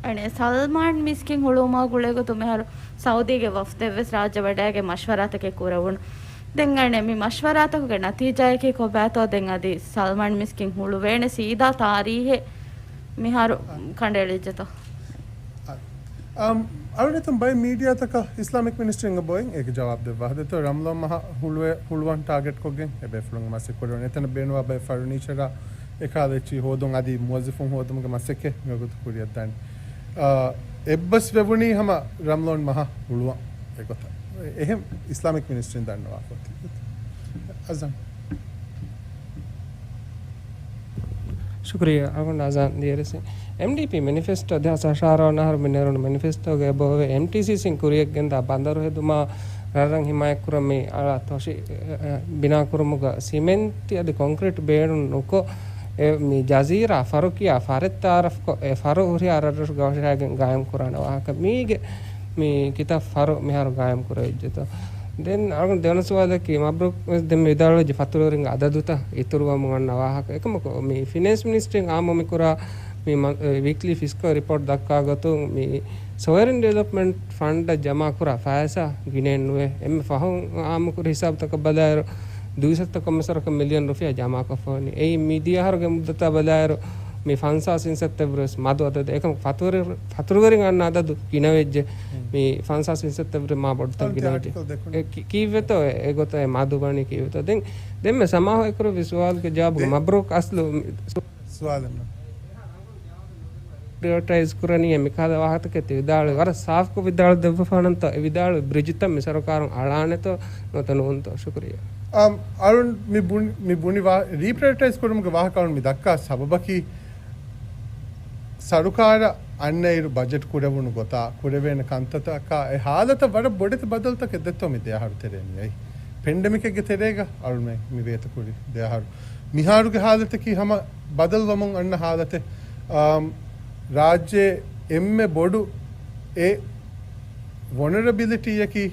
އަނެ ސަލްމާން މިސްކިތް ހުޅުވުމާ ގުޅޭގޮތުން މިހާރު ސައުދީގެ ވަފްދެއްވެސް ރާއްޖެ ވަޑައިގެން މަޝްވަރާތަކެއް ކުރެވުނު. ދެން އަނެ މި މަޝްވަރާތަކުގެ ނަތީޖާއަކީ ކޮބާތޯ؟ ދެން އަދި ސަލްމާން މިސްކިތް ހުޅުވޭނެ ސީދާ ތާރީހެއް މިހާރު ކަނޑައެޅިއްޖެތޯ؟ އަ، އަމް، އަޅުގަނޑު ބައެއް މީޑިއާތަކަށް އިސްލާމިކް މިނިސްޓްރީން ބޮއެން އޭގެ ޖަވާބު ދެއްވާ. ދެއްތޯ ރަމްލޯން މަހަށް ހުޅުވެ، ހުޅުވަން ޓާގެޓްކޮށްގެން އެބޭފުޅުންގެ މަސައްކަތް ކުރެވުނު. އެތަނަށް ބޭނުންވާ ބައެއް ފަރުނީޗަރާ އެކާލަ އެއްޗިހި ހޯދުން އަދި މުވައްޒަފުން ހޯދުމުގެ މަސައްކަތް މިވަގުތު ކުރިއަށްދާނެ. އާ، އެއްބަސް ވެވުނީ ހަމަ ރަމްލޯން މަހަށް ހުޅުވަން އެގޮތަށް. އެހެން އިސްލާމިކް މިނިސްޓްރީން ދަންނަވާފަ. އަޒަން. ޝުކުރިއްޔާ. އަޅުގަނޑު އަޒާން ދިޔަރެސި. އެމްޑީޕީ މެނިފެސްޓޯ ދެހާސް އަށާރަ ވަނަ އަހަރު މި ނެރުނު މެނިފެސްޓޯގައި އެބައޮވޭ އެމްޓީސީސީން ކުރިއަށްގެންދާ ބަނދަރު ހެދުމާ ރަށްރަށް ހިމާޔަތްކުރަން މި އަޅާ ތޮށި، އެ، އެ، ބިނާކުރުމުގަ ސިމެންޓި އަދި ކޮންކްރީޓް ބޭނުން ނުކޮށް، އެ، މި ޖަޒީރާ ފަރު ކިޔާ ފަރެއް ތައާރަފްކޮށް، އެ ފަރު ހުރިހާ ރަށްރަށުގަ ވަށައިގެން ގާއިމްކުރާނެ ވާހަކަ. މީގެ މި ކިތައް ފަރު މިހާރު ގާއިމް ކުރެވިއްޖެތޯ؟ ދެން އަޅުގަނޑު ދެވަނަ ސުވާލަކީ، މަބްރޫކް ވެސް ދެންމެ ވިދާޅުވެއްޖެ ފަތުރުވެރިންގެ އަދަދުތައް އިތުރުވަމުން އަންނަ ވާހަކަ. އެކަމަކު، މި ފިނޭންސް މިނިސްޓްރީން އާއްމު މި ކުރާ މި މަ-، އެ، ވީކްލީ ފިސްކަލް ރިޕޯޓް ދައްކާ ގޮތުން، މި ސޮވެރިން ޑިވެލޮޕްމަންޓް ފަންޑަށް ޖަމާކުރާ ފައިސާ ގިނައެއް ނުވޭ. އެންމެ ފަހުން އާއްމުކުރި ހިސާބުތަކަށް ބަލާއިރު، ދުއިސައްތަ ކޮންމެސް ވަރަކަށް މިލިއަން ރުފިޔާ ޖަމާކޮށްފަ ވަނީ. އެއީ މި ދިޔަ އަހަރުގެ މުއްދަތާ ބަލާއިރު، މި ފަންސާސް އިންސައްތަ ވުރެސް މަދު އަދަދެއް. އެކަމަކު ފަތުރު-، ފަތުރުވެރިން އަންނަ އަދަދު ގިނަވެއްޖެ. މި ފަންސާސް އިންސައްތަ ވުރެ މާ ބޮޑުތައް ގިނަވެއްޖެ. އެ ކި-، ކީއްވެތޯ އެ، އެގޮތަށް އެ މަދު ވަނީ ކީއްވެތޯ؟ ދެން، ދެންމެ ސަމާހު އެކުރެއްވި ސުވާލުގެ ޖަވާބުގަ ދެ-، މަބްރޫކް އަސްލު މި-، ސު-، ސުވާލެއް ނޫން. ޕްރިއޮރިޓައިޒް ކުރަނީ މިކަހަލަ ވާހަކަތަކެއް ތި ވިދާޅުވި. ވަރަށް ސާފްކޮށް ވިދާޅު ދެއްވަފާނަންތޯ؟ އެ ވިދާޅުވި ބްރިޖުތައް މި ސަރުކާރުން އަޅާނެތޯ ނުވަތަ ނޫންތޯ؟ ޝުކުރިއްޔާ. އަމް، އަޅުން މި ބުނި، މި ބުނި ވާ-، ރީޕްރިއޮރިޓައިޒް ކުރުމުގެ ވާހަކަ އަޅުން މި ދައްކާ ސަބަބަކީ، ސަރުކާރަށް އަންނައިރު ބަޖެޓް ކުރެވުނު ގޮތާ، ކުރެވޭނެ ކަންތައްތަކާ އެ ހާލަތަށް ވަރަށް ބޮޑެތި ބަދަލުތަކެއް ދެއްތޯ މި ދެ އަހަރު ތެރޭ މިއައީ. ޕެންޑެމިކެއްގެ ތެރޭގަ އަޅުމެން މި ވޭތަ ކުރި ދެ އަހަރު. މިހާރުގެ ހާލަތަކީ ހަމަ ބަދަލުވަމުން އަންނަ ހާލަތެއް. އާ، ރާއްޖޭ އެންމެ ބޮޑު އެ ވަލްނަރަބިލިޓީއަކީ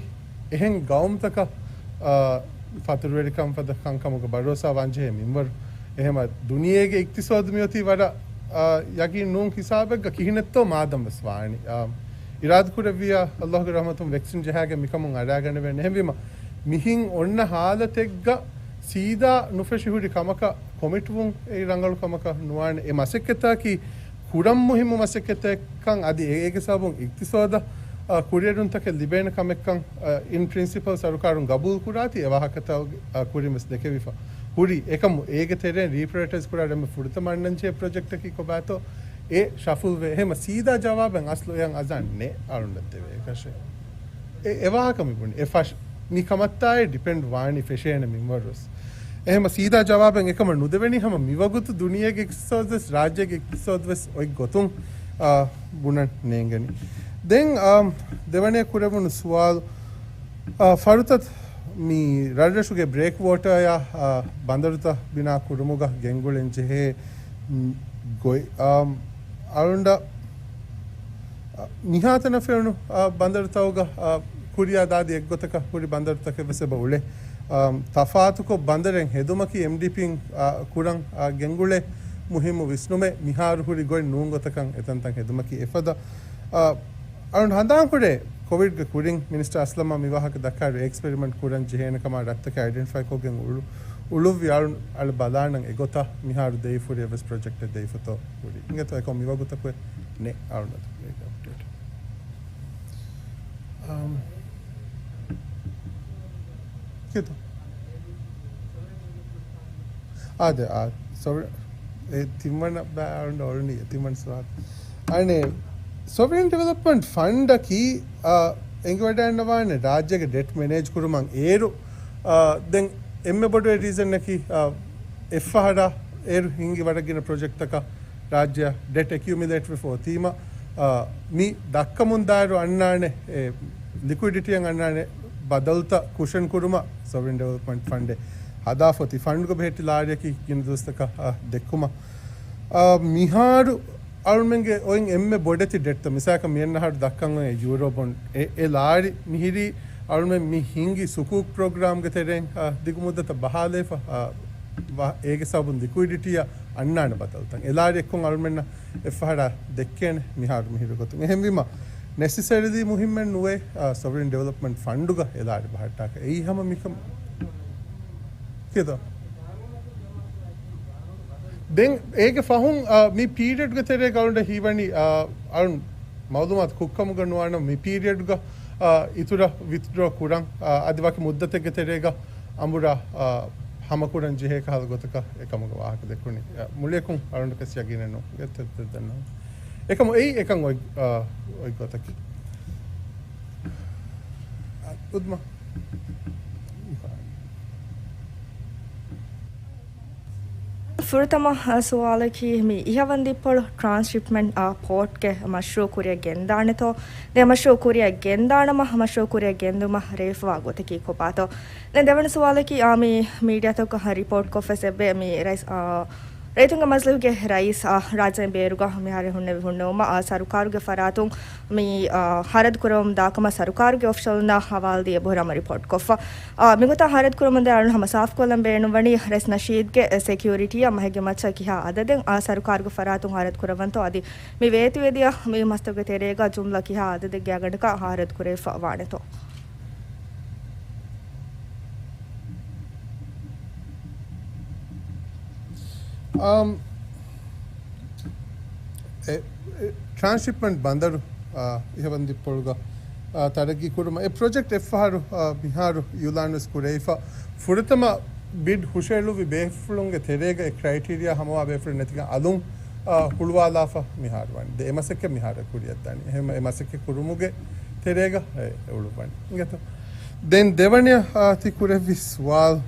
އެހެން ގައުމުތަކަށް، އާ، ފަތުރުވެރިކަން ފަދަ ކަންކަމުގެ ބަރޯސާ ވާންޖެހޭ މިންވަރު. އެހެމަ ދުނިޔޭގެ އިޤްތިޞާދު މިއޮތީ ވަރަށް، އާ، ޔަގީން ނޫން ހިސާބެއްގަ ކިހިނެއްތޯ މާދަން ވެސް ވާނީ. އާ، އިރާދަކުރެއްވިއްޔާ ﷲ ގެ ރަޙްމަތުން ވެކްސިން ޖަހާގެން މިކަމުން އަރާގަނެވޭނެ. އެހެންވީމަ މިހިން އޮންނަ ހާލަތެއްގަ ސީދާ ނުފެށި ހުރި ކަމަކަށް ކޮމިޓްވުން އެއީ ރަނގަޅު ކަމަކަށް ނުވާނެ. އެ މަސައްކަތަކީ ކުރަން މުހިއްމު މަސައްކަތެއްކަން އަދި އޭގެ ސަބަބުން އިޤްތިޞާދަށް، އާ، ކުރިއެރުންތަކެއް ލިބޭނެ ކަމެއްކަން، އާ، އިން ޕްރިންސިޕަލް ސަރުކާރުން ގަބޫލު ކުރާތީ އެ ވާހަކަތައް، އާ، ކުރިން ވެސް ދެކެވިފަ ހުރި. އެކަމު އޭގެ ތެރެއިން ރީޕްރިއޮރިޓައިޒް ކުރާ އެންމެ ފުރަތަމަ އަންނަންޖެހޭ ޕްރޮޖެކްޓަކީ ކޮބާތޯ އެ ޝަފުލް ވޭ. އެހެމަ ސީދާ ޖަވާބެއް އަސްލު އެއަށް އަޒާން ނެއް އަޅުންނަށް ދެވޭ އެކަށެއް. އެ، އެ ވާހަކަ މި ބުނި. އެ ފަށް-، މި ކަމަށްތާއޭ ޑިޕެންޑް ވާނީ ފެށޭނެ މިންވަރުވެސް. އެހެމަ ސީދާ ޖަވާބެއް އެކަމަށް ނުދެވެނީ ހަމަ މިވަގުތު ދުނިޔޭގެ އިޤްތިޞާދުވެސް، ރާއްޖޭގެ އިޤްތިޞާދުވެސް އޮތް ގޮތުން، އާ، ބުނަން ނޭނގެނީ. ދެން، އާ، ދެވަނައަށް ކުރެވުނު ސުވާލު، އާ، ފަރުތައް މި ރަށްރަށުގެ ބްރޭކް ވޯޓަރއާ، އާ، ބަނދަރުތައް ބިނާ ކުރުމުގަ ގެންގުޅެން ޖެހޭ، މް، ގޮތް، އާ، އަޅުންޑަށް މިހާތަނަށް ފެނުނު، އާ، ބަނދަރުތަކުގަ، އާ، ކުރިއަށް ދާދި އެއްގޮތަކަށް ހުރި ބަނދަރުތަކެއް ވެސް އެބަ އުޅޭ. އާ، ތަފާތުކޮށް ބަނދަރެއް ހެދުމަކީ އެމްޑީޕީން، އާ، ކުރަން، އާ، ގެންގުޅޭ މުހިއްމު ވިސްނުމެއް. މިހާރު ހުރި ގޮތް ނޫން ގޮތަކަށް އެތަންތަން ހެދުމަކީ އެފަދަ. އާ، އަޅުން ހަނދާން ކުރޭ ކޮވިޑްގެ ކުރިން މިނިސްޓަރ އަސްލަމް މި ވާހަކަ ދައްކާއިރު އެ އެކްސްޕެރިމެންޓް ކުރަން ޖެހޭނެ ކަމަށް ރަށްތަކެއް އައިޑެންޓިފައި ކޮށްގެން އުޅު-، އުޅުއްވި އަޅުން އަޅު ބަލާނަން އެގޮތަށް މިހާރު ދެވިފަ ހުރި އެއްވެސް ޕްރޮޖެކްޓެއް ދެވިފަތޯ ހުރި. އިނގޭތޯ އެކަމަކު މިވަގުތަކު ނެއް އަޅުން އަތު އަޕްޑޭޓް. އަމް، ކިތަ؟ އާދެ، އާ، ސޮވެ-، އެ ތިންވަނަ ބައި އަޅުން އޮޅުނީ، އެ ތިންވަނަ ސުވާލު. އަނެ، ސޮވެރިން ޑިވެލޮޕްމަންޓް ފަންޑަކީ، އާ، އެނގިވަޑައިންނަވާނެ ރާއްޖޭގެ ޑެޓް މެނޭޖް ކުރުމަށް އޭރު، އާ، ދެން އެންމެ ބޮޑު ރީޒަންއަކީ، އާ، އެއްފަހަރާ އޭރު ހިނގި ވަރަށް ގިނަ ޕްރޮޖެކްޓްތަކަށް ރާއްޖެއަށް ޑެޓް އެކިއުމިލޭޓް ވެފަ އޮތީމަ، އާ، މި ދައްކަމުން ދާއިރު އަންނާނެ، އެ، ލިކުއިޑިޓީއަށް އަންނާނެ ބަދަލުތައް ކުޝަން ކުރުމަށް ސޮވެރިން ޑިވެލޮޕްމަންޓް ފަންޑެއް ހަދާފަ އޮތީ. ފަންޑުގެ ބެހެއްޓި ލާރިއަކީ ގިނަ ދުވަސްތަކަށް، އާ، ދެއްކުމަށް. އާ، މިހާރު އަޅުމެންގެ އޮތް އެންމެ ބޮޑެތި ޑެޓްތައް، މިސާލަކަށް މިއަންނަ އަހަރު ދައްކަން އޮތް ޔޫރޯ ބޮންޑް. އެ، އެ ލާރި މިހިރީ އަޅުމެން މި ހިންގި ސުކޫކް ޕްރޮގްރާމްގެ ތެރެއިން، އާ، ދިގު މުއްދަތަށް ބަހާލައިފަ، އާ، ވަ-، އޭގެ ސަބަބުން ލިކުއިޑިޓީއަށް އަންނާނެ ބަދަލުތައް. އެ ލާރި އެއްކޮށް އަޅުމެންނަށް އެއްފަހަރާ ދެއްކޭނެ މިހާރު މިހިރު ގޮތުން. އެހެންވީމަ، ނެސެސަރިލީ މުހިއްމެއް ނުވޭ، އާ، ސޮވްރިން ޑިވެލޮޕްމަންޓް ފަންޑުގަ އެ ލާރި ބަހައްޓާކަށް. އެއީ ހަމަ މިކަމް. ކިތޯ؟ ދެން އޭގެ ފަހުން، އާ، މި ޕީރިއަޑްގެ ތެރޭގަ އަޅުގަނޑަށް ހީވަނީ، އާ، އަޅުން މައުލޫމާތު ކުއްކަމުގަ ނުވާނަމަ، މި ޕީރިއަޑްގަ، އާ، އިތުރަށް ވިތްޑްރޯ ކުރަން، އާ، އަދި ވަކި މުއްދަތެއްގެ ތެރޭގަ އަނބުރާ، އާ، ހަމަކުރަން ޖެހޭ ކަހަލަ ގޮތަކަށް އެކަމުގެ ވާހަކަ ދެއްކުނީ. އާ، މުޅިއަކުން އަޅުން ކަސް ޔަގީނެއް ނޫން. އެ ތެ-، ތެ-، ދެންނަ. އެކަމު އެއީ އެކަން އޮތް، އާ، އޮތް ގޮތަކީ. އާ، އުދުމަ. ފުރަތަމަ ސުވާލަކީ، މި އިހަވަންދިއްޕޮޅު ޓްރާންސްޝިޕްމަންޓް، އާ، ޕޯޓްގެ މަޝްރޫއު ކުރިއަށް ގެންދާނެތޯ؟ ދެ މަޝްރޫއު ކުރިއަށް ގެންދާނަމަ، މަޝްރޫއު ކުރިއަށް ގެންދުމަށް ރޭވިފަވާ ގޮތަކީ ކޮބާތޯ؟ ދެން ދެވަނަ ސުވާލަކީ، އާ، މި މީޑިއާތަކަށް ރިޕޯޓް ކޮށްފަސް އެއްވޭ، މި ރައީސް، އާ، ރައްޔިތުންގެ މަޖިލީހުގެ ރައީސް، އާ، ރާއްޖޭން ބޭރުގަ މިހާރު ހުންނެވި ހުންނެވުމަށް، އާ، ސަރުކާރުގެ ފަރާތުން މި، އާ، ހަރަދު ކުރަމުން ދާކަމަށް ސަރުކާރުގެ އޮފިޝަލުންނާ ހަވާލުދީ އެބަހުރި ހަމަ ރިޕޯޓް ކޮށްފަ. އާ، މިގޮތަށް ހަރަދު ކުރަމުންދޭ އަޅުން ހަމަ ސާފުކޮށްލަން ބޭނުންވަނީ ރައީސް ނަޝީދްގެ ސެކިއުރިޓީއަށް މަހެއްގެ މައްޗަށް ކިހާ އަދަދެއް، އާ، ސަރުކާރުގެ ފަރާތުން ހަރަދު ކުރައްވަންތޯ އަދި މި ވޭތުވެދިޔަ މި މަސްތަކުގެ ތެރޭގަ ޖުމްލަ ކިހާ އަދަދެއްގެ އަގަނޑަކަށް ހަރަދު ކުރެވިފަ ވާނެތޯ؟ އާ، އެ، އެ، ޓްރާންސްޝިޕްމަންޓް ބަނދަރު، އާ، އިހަވަންދިއްޕޮޅުގަ، އާ، ތަރައްގީ ކުރުމަށް އެ ޕްރޮޖެކްޓް އެއްފަހަރު، އާ، މިހާރު އިއުލާންވެސް ކުރެވިފަ. ފުރަތަމަ ބިޑް ހުށައެޅުއްވި ބޭފުޅުންގެ ތެރޭގަ އެ ކްރައިޓީރިއާ ހަމަވާ ބޭފުޅެއް ނެތިގެން އަލުން، އާ، ހުޅުވާލާފަ މިހާރު ވަނީ. ދެ އެ މަސައްކަތް މިހާރު ކުރިއަށްދާނީ. އެހެން އެ މަސައްކަތް ކުރުމުގެ ތެރޭގަ އެ އުޅުއްވަނީ. އިނގޭތޯ؟ ދެން ދެވަނަޔަށް، އާ، ތި ކުރެއްވި ސުވާލު،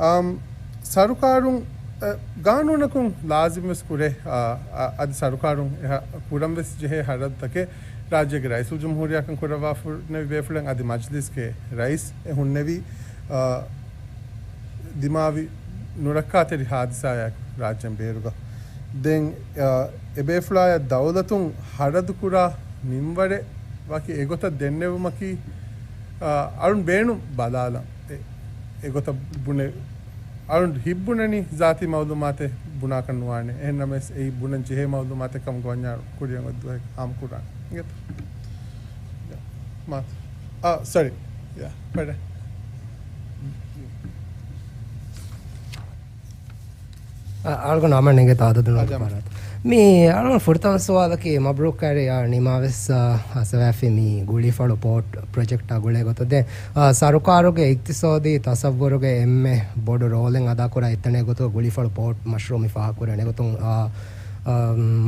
އާ، ސަރުކާރުން، އަ، ގާނޫނަކުން ލާޒިމްވެސް ކުރޭ، އާ، އަ، އަދި ސަރުކާރުން އެހާ ކުރަންވެސް ޖެހޭ ހަރަދުތަކެއް ރާއްޖޭގެ ރައީސުލްޖުމްހޫރިއްޔާކަން ކުރައްވާފަ ހުންނެވި ބޭފުޅެއް އަދި މަޖްލިސްގެ ރައީސް އެ ހުންނެވީ، އާ، ދިމާވި ނުރައްކާތެރި ހާދިސާއެއް ރާއްޖޭން ބޭރުގަ. ދެން، އާ، އެބޭފުޅާޔަށް ދައުލަތުން ހަރަދުކުރާ މިންވަރެއް ވަކި އެގޮތަށް ދެންނެވުމަކީ، އާ، އަޅުން ބޭނުން ބަލާލަން. އެ، އެގޮތަށް ބުނެ، އަޅުން ހިތްބުނަނީ ޒާތީ މައުލޫމާތެއް ބުނާކަށް ނުވާނެ. އެހެން ނަމަވެސް އެއީ ބުނަން ޖެހޭ މައުލޫމާތެއް ކަމުގަ ވަންޏާ ކުރިއަށް އޮތް ދުވަހެއް ހާމަ ކުރާނެ. އިނގޭތޯ؟ މާ، އާ، ސޮރީ. ޔާ، ބަޑެ. އަ-، އަޅުގަނޑު އަމަން އެނގޭ ތާދަ ދުނު އަޖަމް. ފަރާތް. މި އަޅުގަނޑު ފުރަތަމަ ސުވާލަކީ މަބްރޫކް ކައިރި، އާ، ނިމާވެސް، އާ، ހަސަވާފި މި ގުޅީފަޅު ޕޯޓް ޕްރޮޖެކްޓާ ގުޅޭ ގޮތަށް ދެން، އާ، ސަރުކާރުގެ އިގްތިސޯދީ ތަސައްވުރުގެ އެންމެ ބޮޑު ރޯލެއް އަދާކުރާ އެތަނެއް ގޮތުގަ ގުޅީފަޅު ޕޯޓް މަޝްރޫއު މި ފާހަގަކުރާނެ ގޮތުން، އާ، އާ،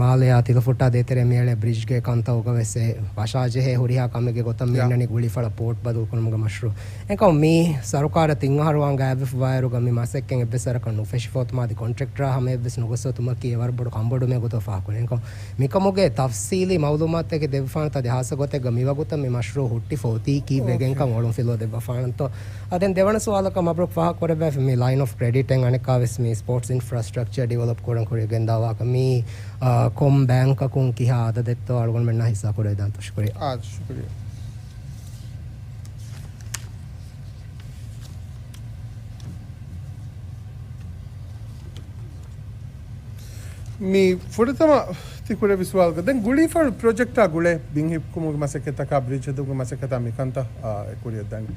މާލެއާ ތިލަފުއްޓާ ދޭތެރޭ މިއަޅެ ބްރިޖްގެ ކަންތައް އުގަވެސް އެ ވަށާޖެހޭ ހުރިހާ ކަމެއްގެ ގޮތަށް މި ޔާ. އިންނަނީ ގުޅީފަޅަށް ޕޯޓް ބަދަލުކުރުމުގެ މަޝްރޫއު. އެކަމު މި ސަރުކާރަށް ތިން އަހަރު ވާން ގާތްވެފަ ވާއިރުގަ މި މަސައްކަތް އެއްވެސް ވަރަކަށް ނުފެށިފަ އޮތުމާ އަދި ކޮންޓްރެކްޓަރާ ހަމައެއްވެސް ނުގޮސް އޮތުމަކީ އެވަރަށް ބޮޑު ކަންބޮޑުމެއް ގޮތަށް ފާހަގަކުރޭ. އެކަމު މިކަމުގެ ތަފްސީލީ މައުލޫމާތުތަކެއް ދެއްވާނެތަ އަދި ހާއްސަ ގޮތެއްގަ މިވަގުތަށް މި މަޝްރޫއު ހުއްޓިފަ އޮތީކީއްވެގެންކަން އޮޅުންފިލުވަ ދެއްވާފާނަންތޯ؟ އަ، ދެން ދެވަނަ ސުވާލަކަށް މަބްރޫކް ފާހަގަކުރެއްވި މި ލައިން އޮފް ކްރެޑިޓް އެން އަނެއްކާވެސް މި ސްޕޯޓްސް އިންފްރާސްޓްރަކްޗަރ ޑިވެލޮޕް ކުރަން ކުރިއަށް ގެންދާ ވާހަކަ މި، އަ، ކޮން ބޭންކަކުން ކިހާ އަދަދެއްތޯ އަޅުގަނޑުމެންނާ ހިއްސާ ކުރެވިދާނެތޯ؟ ޝުކުރިއްޔާ. އާ، ޝުކުރިއްޔާ. މި ފުރަތަމަ ތި ކުރެއްވި ސުވާލުގަ ދެން ގުޅީފަޅު ޕްރޮޖެކްޓާ ގުޅޭ ބިން ހިއްކުމުގެ މަސައްކަތްތަކާ ބްރިޖް ހެދުމުގެ މަސައްކަތާ މިކަންތައް، އާ، އެ ކުރިއަށްދާނީ.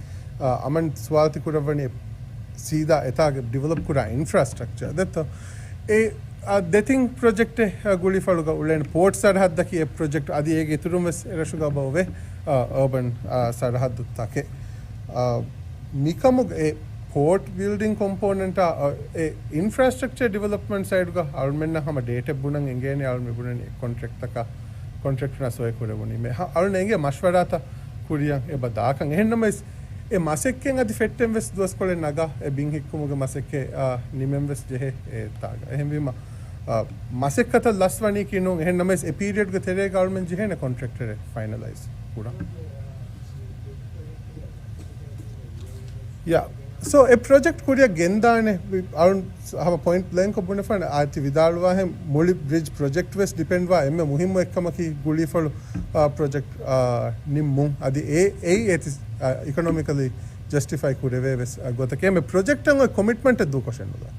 އާ، އަމަން ސުވާލު ތި ކުރައްވަނީ ސީދާ އެތާގެ ޑިވެލޮޕް ކުރާ އިންފްރާސްޓްރަކްޗަރ ދެއްތޯ؟ އެ، އާ، ދެތިން ޕްރޮޖެކްޓެއް، އާ، ގުޅީފަޅުގަ އުޅޭނެ ޕޯޓް ސަރަހައްދަކީ އެއް ޕްރޮޖެކްޓް އަދި އޭގެ އިތުރުން ވެސް އެރަށުގަ އޮވޭ، އާ، އަރބަން، އާ، ސަރަހައްދު ތަކެއް. އާ، މިކަމުގެ އެ ޕޯޓް ބިލްޑިން ކޮމްޕޯނެންޓާ، އަ، އެ އިންފްރާސްޓްރަކްޗަރ ޑިވެލޮޕްމަންޓް ސައިޑުގަ އަޅުމެންނަށް ހަމަ ޑޭޓެއް ބުނަން އެނގޭނެ، އަޅު މި ބުނަނީ ކޮންޓްރެކްޓްތަކަށް، ކޮންޓްރެކްޓްނާ ސޮއި ކުރެވުނީމޭ. ހަ، އަޅުން އެނގޭ މަޝްވަރާތައް ކުރިއަށް އެބަ ދާކަން. އެހެންނަމަވެސް، އެ މަސައްކަތް އަދި ފެއްޓެން ވެސް ދުވަސްކޮޅެއް ނަގާ، އެ ބިން ހިއްކުމުގެ މަސައްކަތް، އާ، ނިމެން ވެސް ޖެހޭ އެ ތާގަ. އެހެންވީމަ، އާ، މަސައްކަތަށް ލަސްވަނީކީ ނޫން. އެހެންނަމަވެސް، އެ ޕީރިއަޑްގެ ތެރޭގަ އަޅުމެން ޖެހޭނެ ކޮންޓްރެކްޓަރެއް ފައިނަލައިޒް ކުރަން. ޔާ. ސޯ، އެ ޕްރޮޖެކްޓް ކުރިއަށް ގެންދާނެ، އަޅުން ހަމަ ޕޮއިންޓް ބްލޭންކޮށް ބުނެފާނެ، އާ، ތި ވިދާޅުވާހެން މުޅި ބްރިޖް ޕްރޮޖެކްޓް ވެސް ޑިޕެންޑްވާ އެންމެ މުހިއްމު އެއްކަމަކީ ގުޅީފަޅު، އާ، ޕްރޮޖެކްޓް، އާ، ނިންމުން. އަދި އެ، އެއީ އޭތި، އާ، އިކޮނޮމިކަލީ ޖަސްޓިފައި ކުރެވޭ ވެސް، އާ، ގޮތަކީ އެންމެ ޕްރޮޖެކްޓަށް އޮތް ކޮމިޓްމަންޓެއް ދޫކޮށެއް ނުލާ.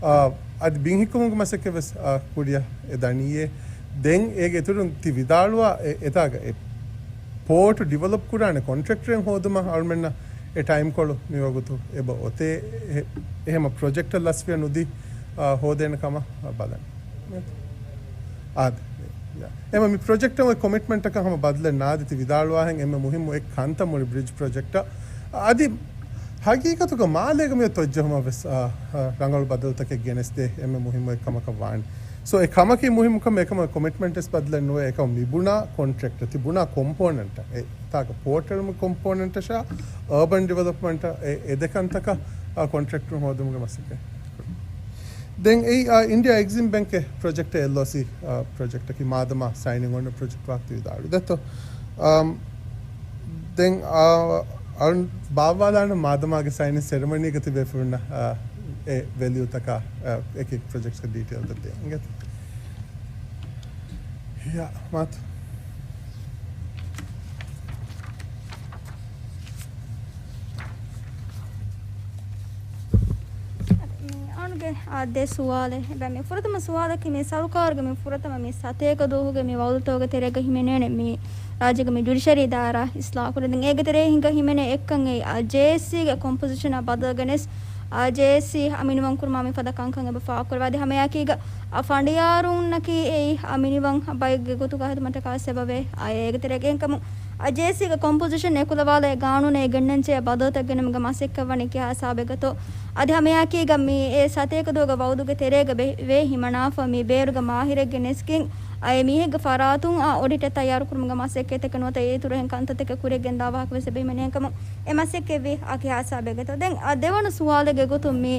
އާ، އަދި ބިން ހިއްކުމުގެ މަސައްކަތް ވެސް، އާ، ކުރިއަށް އެ ދަނީއޭ. ދެން އޭގެ އިތުރުން ތި ވިދާޅުވާ އެ، އެތާގަ އެ ޕޯޓު ޑިވެލޮޕް ކުރާނެ ކޮންޓްރެކްޓަރެއް ހޯދުމަށް އަޅުމެންނަށް އެ ޓައިމްކޮޅު މިވަގުތު އެބަ އޮތޭ. އެ-، އެހެމަ ޕްރޮޖެކްޓަށް ލަސްވެ ނުދީ، އާ، ހޯދޭނެ ކަމަށް ބަލަން. އާދެ. އެމަ މި ޕްރޮޖެކްޓަށް އޮތް ކޮމިޓްމަންޓަކަށް ހަމަ ބަދަލެއް ނާދެ، ތި ވިދާޅުވާހެން އެންމެ މުހިއްމު އެއް ކަންތައް މުޅި ބްރިޖް ޕްރޮޖެކްޓަށް. އަދި ހަގީގަތުގަ މާލޭގަ މިއޮތް ތޮއްޖެހުމަށް ވެސް، އާ، އާ، ރަނގަޅު ބަދަލުތަކެއް ގެނެސްދޭ އެންމެ މުހިއްމު އެއް ކަމަކަށް ވާނެ. ސޯ، އެ ކަމަކީ މުހިއްމު ކަމެއް، އެކަމަށް ކޮމިޓްމަންޓް ވެސް ބަދަލެއް ނުވޭ. އެކަމަށް މި ބުނާ ކޮންޓްރެކްޓަށް، ތި ބުނާ ކޮމްޕޯނެންޓަށް، އެ ތާކަ ޕޯޓަލް ކޮމްޕޯނެންޓަށާ އަރބަން ޑިވެލޮޕްމަންޓަށް އެ، އެ ދެ ކަންތަކަށް، އާ، ކޮންޓްރެކްޓުން ހޯދުމުގެ މަސައްކަތް. ދެން އެއީ، އާ، އިންޑިއާ އެގްޒިމް ބެންކެއް ޕްރޮޖެކްޓް އެލްއޯސީ، އާ، ޕްރޮޖެކްޓަކީ މާދަމާ ސައިނިން އޮންނަ ޕްރޮޖެކްޓް ވާހަކަ ވިދާޅުވި ދެއްތޯ. އާ، ދެން، އާ، އަޅުން ބާއްވާލާނަން މާދަމާގެ ސައިނިން ސެރެމަނީގަ ތިބޭފުޅުންނަށް، އާ، އެ ވެލިއުތަކާ، އާ، އެކި ޕްރޮޖެކްޓްގެ ޑީޓެއިލްތައް ދޭން. އިނގޭތަ؟ ޔާ، މާތު. މި އަޅުގެ، އާ، ދެ ސުވާލެއް. އެބަ މި ފުރަތަމަ ސުވާލަކީ މި ސަރުކާރުގެ މި ފުރަތަމަ މި ސަތޭކަ ދުވަހުގެ މި ވައުދުތަކުގެ ތެރޭގަ ހިމެނޭނެ މި ރާއްޖޭގެ މި ޖުޑިޝަރީ ދާއިރާ އިސްލާހު ކުރެ. ދެން އޭގެ ތެރޭ ހިނގަ ހިމެނޭ އެއްކަން އެއީ، އާ، ޖޭއެސްސީގެ ކޮމްޕޮޒިޝަނާ ބަދަލު ގެނެސް، އާ، ޖޭއެސްސީ އަށް މިނިވަން ކުރުމާ މިފަދަ ކަންކަން އެބަ ފާހަގަކުރެވޭ. އަދި ހަމައެއާއެކީގަ، އާ، ފަނޑިޔާރުންނަކީ އެއީ، އާ، މިނިވަން ބައެއްގެ ގޮތުގަ ހިދުމަތަކާ ސަބަބެއް. އާ، އޭގެ ތެރޭގަ އެހެންކަމުން، އާ، ޖޭއެސްސީގެ ކޮމްޕޮޒިޝަން އެކުލަވާލާ ގާނޫނެއް ގެންނަންޖެހޭ ބަދަލުތައް ގެނައުމުގެ މަސައްކަތް ވަނީ ކިހާ ހިސާބެއްގަތޯ. އަދި ހަމައެއާއެކީގަ މި އެ ސަތޭކަ ދުވަހުގެ ވައުދުގެ ތެރޭގަ ބެ-، ވޭ ހިމަނާފަ މި ބޭރުގެ މާހިރެއް ގެނެސްގެން، އައި މީހެއްގެ ފަރާތުން އާ އޮޑިޓެއް ތައްޔާރުކުރުމުގެ މަސައްކަތްތަކެއް ނުވަތަ އޭތުރު އެހެން ކަންތައްތަކެއް ކުރިއަށް ގެންދާ ވާހަކަ ވެސް އެބަ ހިމެނޭ ކަމަށް އެ މަސައްކަތްވީ އާ ކިހާ ހިސާބެއްގަތޯ. ދެން އާ ދެވަނަ ސުވާލެއްގެ ގޮތުން މި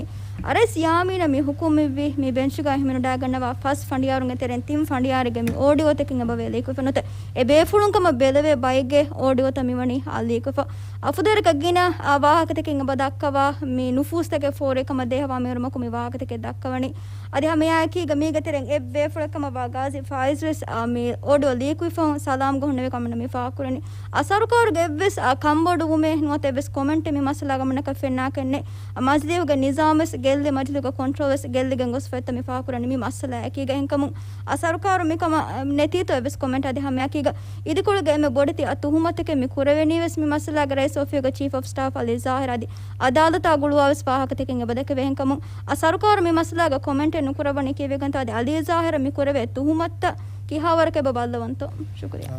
އަރައިސް ޔާމީނަށް މި ހުކުމް އިއްވި މި ބެންޗުގައި ހިމެނުންޑާގަންނަވާ ފަސް ފަނޑިޔާރުންގެ ތެރެއިން ތިން ފަނޑިޔާރެއްގެ މި އޯޑިއޯތަކެއް އެބަ ވޭ ލީކުފަ ނުވަތަ އެ ބޭފުޅުން ކަމަށް ބެލެވޭ ބައެއްގެ އޯޑިއޯތައް މިވަނީ އާ ލީކުފަ. އަފުދަރަކަށް ގިނަ އާ ވާހަކަތަކެއް އެބަ ދައްކަވާ މި ނުފޫސްތަކެއް ފޯރުވި ކަމަށް ދޭހަވާ މިހުރުމަކު މި ވާހަކަތަކެއް ދައްކަވަނީ. އަދި ހަމައެއާއެކީގަ މީގެ ތެރެއިން އެއް ބޭފުޅެއް ކަމަށްވާ ގާޒީ ފާއިޒް ވެސް އާ މި އޯޑިއޯ ލީކުވިފަހުން ސަލާމް ގޮހުންނެވި ކަމަށް މި ފާހަގަކުރަނީ. އާ ސަރުކާރުގެ އެއްވެސް އާ ކަންބޮޑުވުމެއް ނުވަތަ އެއްވެސް ކޮމެންޓެއް މި މައްސަލާގަ މަންނަކަށް ފެންނާކަށް ނެތް. އާ މަޖިލީހުގެ ނިޒާމް ވެސް ގެއްލި މަޖިލީހުގެ ކޮންޓްރޯލް ވެސް ގެއްލިގެން ގޮސްފަ އޮތްތަން މި ފާހަގަކުރަނީ މި މައްސަލާއެކީގަ. އެހެންކަމުން އާ ސަރުކާރު މިކަމަށް ނެތީތޯ އެއްވެސް ކޮމެންޓް. އަދި ހަމައެކީގަ އިދިކޮޅުގެ އެންމެ ބޮޑެތި އާ ތުހުމަތެކެއް މި ކުރެވެނީ ވެސް މި މައްސަލާގެ ރައީސް އޮފީހުގެ ޗީފް އޮފް ސްޓާފް އަލީ ޒާހިރު އަދި އަދާލަތާ ގުޅުވާ ވެސް ފާހަގަތަކެއް އެބަ ދެކެވޭ. އެހެންކަމުން އާ ސަރުކާރު މި މައްސަލާގަ ކޮމެންޓެއް ނުކުރައްވަނީ ކީއްވެގެންތޯ އަދި އަލީ ޒާހިރަށް މި ކުރެވޭ ތުހުމަތުތައް ކިހާވަރަކަށް އެބަ ބައްލަވަންތޯ؟ ޝުކުރިއްޔާ.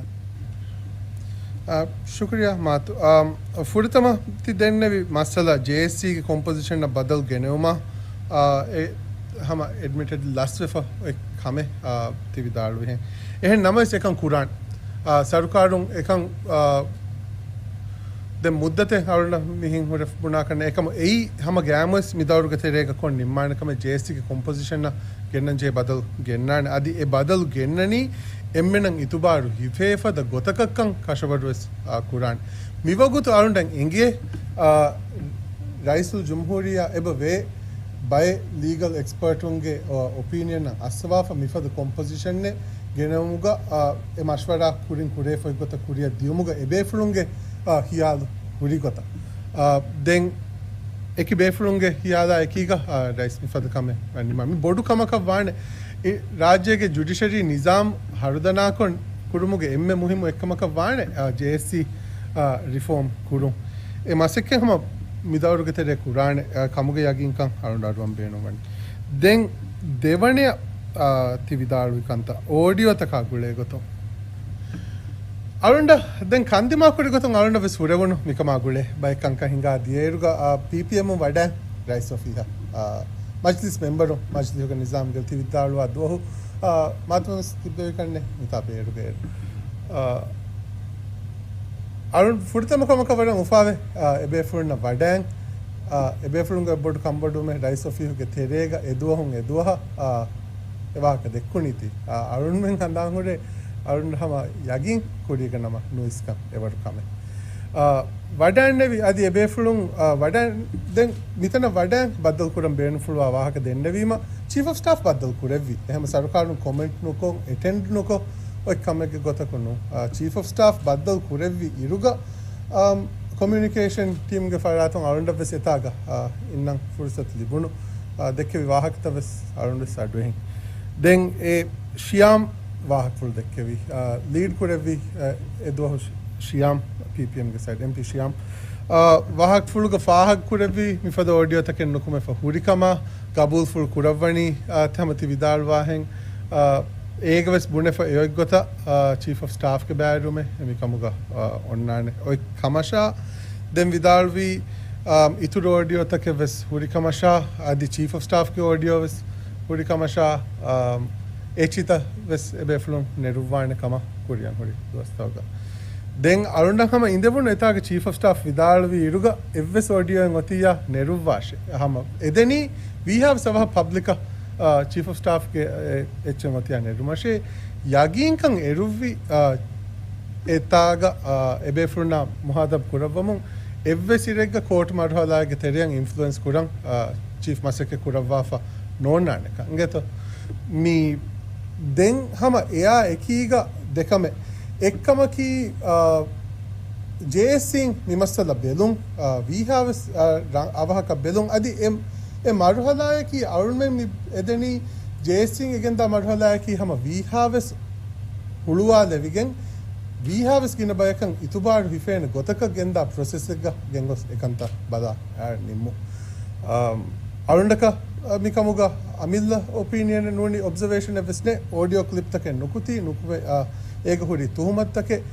އާ، ޝުކުރިއްޔާ މާތު. އާ، ފުރަތަމަ ތި ދެންނެވި މައްސަލަ ޖޭއެސްސީގެ ކޮމްޕޮޒިޝަންއަށް ބަދަލު ގެނެވުމަށް، އާ، އެ ހަމަ އެޑްމިޓެޑް ލަސްވެފަ އޮތް ކަމެއް، އާ، ތި ވިދާޅުވިހެން. އެހެން ނަމަވެސް އެކަން ކުރާން، އާ، ސަރުކާރުން އެކަން، އާ، ދެން މުއްދަތެއް އަޅުންނަށް މިހެން ހުރެ ބުނާކަން އެކަމު އެއީ ހަމަ ގައިމުވެސް މި ދައުރުގެ ތެރޭގަ ކޮން ނިންމާނެ ކަމެއް ޖޭއެސްސީގެ ކޮމްޕޮޒިޝަނަށް ގެންނަން ޖެހޭ ބަދަލު ގެންނާނެ. އަދި އެ ބަދަލު ގެންނަނީ އެންމެނަށް އިތުބާރު ހިފޭ ފަދަ ގޮތަކަށްކަން ކަށަވަރުވެސް، އާ، ކުރާނެ. މިވަގުތު އަޅުންނަށް އެނގޭ، އާ، ރައީސުލްޖުމްހޫރިއްޔާ އެބަ ވޭ ބައެއް ލީގަލް އެކްސްޕަރޓުންގެ، އާ، އޮޕީނިއަންއަށް އައްސަވާފަ މިފަދަ ކޮމްޕޮޒިޝަނެއް ގެނައުމުގަ، އާ، އެ މަޝްވަރާ ކުރިން ކުރޭ ފޮތްގޮތަށް ކުރިއަށް ދިޔުމުގަ އެބޭފުޅުންގެ، އާ، ހިޔާލު ހުރި ގޮތަށް. އާ، ދެން އެކި ބޭފުޅުންގެ ހިޔާލާ އެކީގަ، އާ، ރައީސް މިފަދަ ކަމެއް ނިމާ. މި ބޮޑު ކަމަކަށް ވާނެ. އެ ރާއްޖޭގެ ޖުޑިޝަރީ ނިޒާމް ހަރުދަނާކޮށް ކުރުމުގެ އެންމެ މުހިއްމު އެއްކަމަކަށް ވާނެ، އާ، ޖޭއެސްސީ، އާ، ރިފޯމް ކުރުން. އެ މަސައްކަތް ހަމަ މި ދައުރުގެ ތެރޭ ކުރާނެ، އާ، ކަމުގެ ޔަގީންކަން އަޅުން އަޑުއަން ބޭނުންވަނީ. ދެން ދެވަނަޔަށް، އާ، ތި ވިދާޅުވި ކަންތައް އޯޑިއޯތަކާ ގުޅޭ ގޮތުން. އަޅުންޑަށް ދެން ކަންދިމާ ކުރި ގޮތުން އަޅުންޑަށް ވެސް ހުރެވުނު މިކަމާ ގުޅޭ ބައެއް ކަންކަން ހިނގާ ދިޔައިރުގަ، އާ، ޕީޕީއެމުން ވަޑައި ރައީސް އޮފީހަށް، އާ، މަޖްލިސް މެމްބަރު މަޖްލިހުގެ ނިޒާމްގެ ތި ވިދާޅުވާ ދުވަހު، އާ، މާތުމަސް ތިއްބެވި ކަންނެ މިތާ ބޭރުގައި. އާ، އަޅުން ފުރިތަމަ ކަމަކަށް ވަރަށް އުފާވެ، އާ، އެބޭފުޅުންނަށް ވަޑައިން، އާ، އެބޭފުޅުންގެ ބޮޑު ކަންބޮޑުވުމެއް ރައީސް އޮފީހުގެ ތެރޭގަ އެދުވަހުން އެދުވަހަށް، އާ، އެ ވާހަކަ ދެއްކުނީތީ. އާ، އަޅުންމެން ހަނދާން ހުރޭ، އަޅުން ހަމަ ޔަގީން ކުރީގަ ނަމަ ނުއިސްކަން އެވަރު ކަމެއް. އާ، ވަޑައިންނެވި އަދި އެބޭފުޅުން، އާ، ވަޑައިން، ދެން މިތަނަށް ވަޑައިން ބައްދަލުކުރަން ބޭނުންފުޅުވާ ވާހަކަ ދެންނެވީމަ، ޗީފް އޮފް ސްޓާފް ބައްދަލު ކުރެއްވި. އެހެން ސަރުކާރުން ކޮމެންޓް ނުކޮށް، އެޓެންޑް ނުކޮށް، އޮތް ކަމެއްގެ ގޮތަކުން ނޫން. އާ، ޗީފް އޮފް ސްޓާފް ބައްދަލު ކުރެއްވި އިރުގަ، އާ، ކޮމިއުނިކޭޝަން ޓީމްގެ ފަރާތުން އަޅުގަނޑަށްވެސް އެތާގަ، އާ، އިންނަން ފުރުސަތު ލިބުނު، އާ، ދެއްކެވި ވާހަކަތައް ވެސް އަޅުގަނޑު ވެސް އަޑުއެހިން. ދެން އެ ޝިޔާމް ވާހަކަފުޅު ދެއްކެވި، އާ، ލީޑް ކުރެއްވި، އާ، އެ ދުވަހު ޝި-، ޝިޔާމް ޕީޕީއެމްގެ ސައިޑް، އެމްޕީ ޝިޔާމް، އާ، ވާހަކަފުޅުގަ ފާހަގަ ކުރެއްވި މިފަދަ އޯޑިއޯތަކެއް ނުކުމެފަ ހުރިކަމަށް ގަބޫލުފުޅު ކުރައްވަނީ، އާ، ތަމަތި ވިދާޅުވާހެން، އާ، އޭގަ ވެސް ބުނެފަ އެއޮތްގޮތަށް، އާ، ޗީފް އޮފް ސްޓާފްގެ ބައިވެރިވުމެއް މިކަމުގަ، އާ، އޮންނާނެ އޮތް ކަމަށާ، ދެން ވިދާޅުވީ، އާ، އިތުރު އޯޑިއޯތަކެއް ވެސް ހުރި ކަމަށާ، އަދި ޗީފް އޮފް ސްޓާފްގެ އޯޑިއޯ ވެސް ހުރި ކަމަށާ، އާ، އެޗިތައް ވެސް އެބޭފުޅުން ނެރުއްވާނެ ކަމަށް ކުރިއަށް ހުރި ދުވަސްތަކުގަ. ދެން އަޅުންނަށް ހަމަ އިނދެވުނު އެތާގެ ޗީފް އޮފް ސްޓާފް ވިދާޅުވި އިރުގަ އެއްވެސް އޯޑިއޯއެއް އޮތިއްޔާ ނެރުއްވާށޭ. ހަމަ އެދެނީ ވީހާވެސް އަވަހަށް ޕަބްލިކަށް، އާ، ޗީފް އޮފް ސްޓާފްގެ އެ-، އެއްޗެއް އޮތިއްޔާ ނެރުމަށޭ. ޔަގީންކަން އެރުއްވި، އާ، އެތާގަ، އާ، އެބޭފުޅުންނާ މުހާތަބް ކުރައްވަމުން އެއްވެސް އިރެއްގަ ކޯޓް މަރުހަލާއެއްގެ ތެރެއަށް އިންފްލުއެންސް ކުރަން، އާ، ޗީފް މަސައްކަތް ކުރައްވާފަ ނޯންނާނެކަން އިނގޭތޯ. މި ދެން ހަމަ އެއާ އެކީގަ ދެކަމެއް. އެއްކަމަކީ، އާ، ޖޭއެސްސީން މި މައްސަލަ ބެލުން، އާ، ވީހާވެސް، އާ، ރަ-، އަވަހަކަށް ބެލުން. އަދި އެ، އެ މަރުހަލާއަކީ އަޅުމެން މި އެދެނީ ޖޭއެސްސީން އެގެންދާ މަރުހަލާއަކީ ހަމަ ވީހާވެސް ހުޅުވާލެވިގެން، ވީހާވެސް ގިނަ ބަޔަކަށް އިތުބާރު ހިފޭނެ ގޮތަކަށް ގެންދާ ޕްރޮސެސްއެއްގަ ގެންގޮސް އެކަންތައް ބަލާ އައި ނިންމު. އާ، އަޅުންޑަކަށް، އާ، މިކަމުގަ އަމިއްލަ އޮޕީނިއަނެއް ނޫނީ އޮބްޒަވޭޝަނެއް ވެސް ނެ، އޯޑިއޯ ކްލިޕްތަކެއް ނުކުތީ، ނުކުމެ، އާ، އޭގަ ހުރި ތުހުމަތުތަކެއް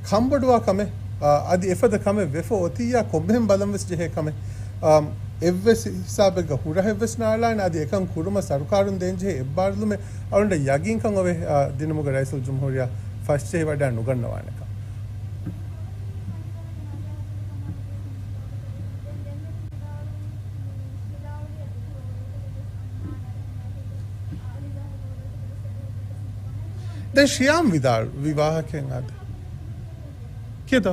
ކަންބޮޑުވާ ކަމެއް، އާ، އަދި އެފަދަ ކަމެއް ވެފަ އޮތިއްޔާ ކޮންމެހެން ބަލަން ވެސް ޖެހޭ ކަމެއް. އާ، އެއްވެސް ހިސާބެއްގަ ހުރަހެއް ވެސް ނާޅާނެ، އަދި އެކަން ކުރުމަށް ސަރުކާރުން ދޭން ޖެހޭ އެއްބާރުލުމެއް އަޅުންޑަށް ޔަގީންކަން އޮވޭ، އާ، ދިނުމުގަ ރައީސުލްޖުމްހޫރިއްޔާ ފަސްޖެހިވަޑައި ނުގަންނަވާނެކަން. ދެން ޝިޔާމް ވިދާޅުވި ވާހަކައެއް އާދެ. ކިޔަތޯ؟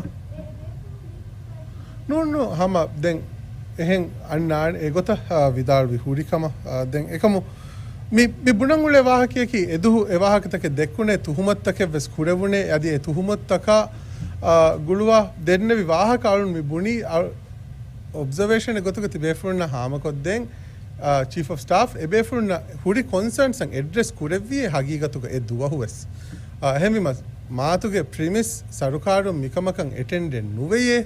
ނޫން، ނޫން، ހަމަ ދެން އެހެން އަންނާނެ އެގޮތަށް، އާ، ވިދާޅުވި ހުރި ކަމަށް، އާ، ދެން އެކަމު މި، މި ބުނަން އުޅޭ ވާހަކަޔަކީ އެދުހު އެ ވާހަކަތަކެއް ދެއްކުނޭ، ތުހުމަތުތަކެއް ވެސް ކުރެވުނޭ، އަދި އެ ތުހުމަތުތަކާ، އާ، ގުޅުވާ ދެންނެވި ވާހަކަ އަޅުން މި ބުނީ، އަ، އޮބްޒަވޭޝަނެއް ގޮތުގަ ތިބޭފުޅުންނަށް ހާމަކޮށްދޭން، އާ، ޗީފް އޮފް ސްޓާފް އެބޭފުޅުންނަށް ހުރި ކޮންސާންސްއަށް އެޑްރެސް ކުރެއްވިއޭ ހަގީގަތުގަ އެ ދުވަހުވެސް. އާ، އެހެންވީމަ، މާތުގެ ޕްރިމިސް ސަރުކާރުން މިކަމަކަށް އެޓެންޑެއް ނުވެޔޭ.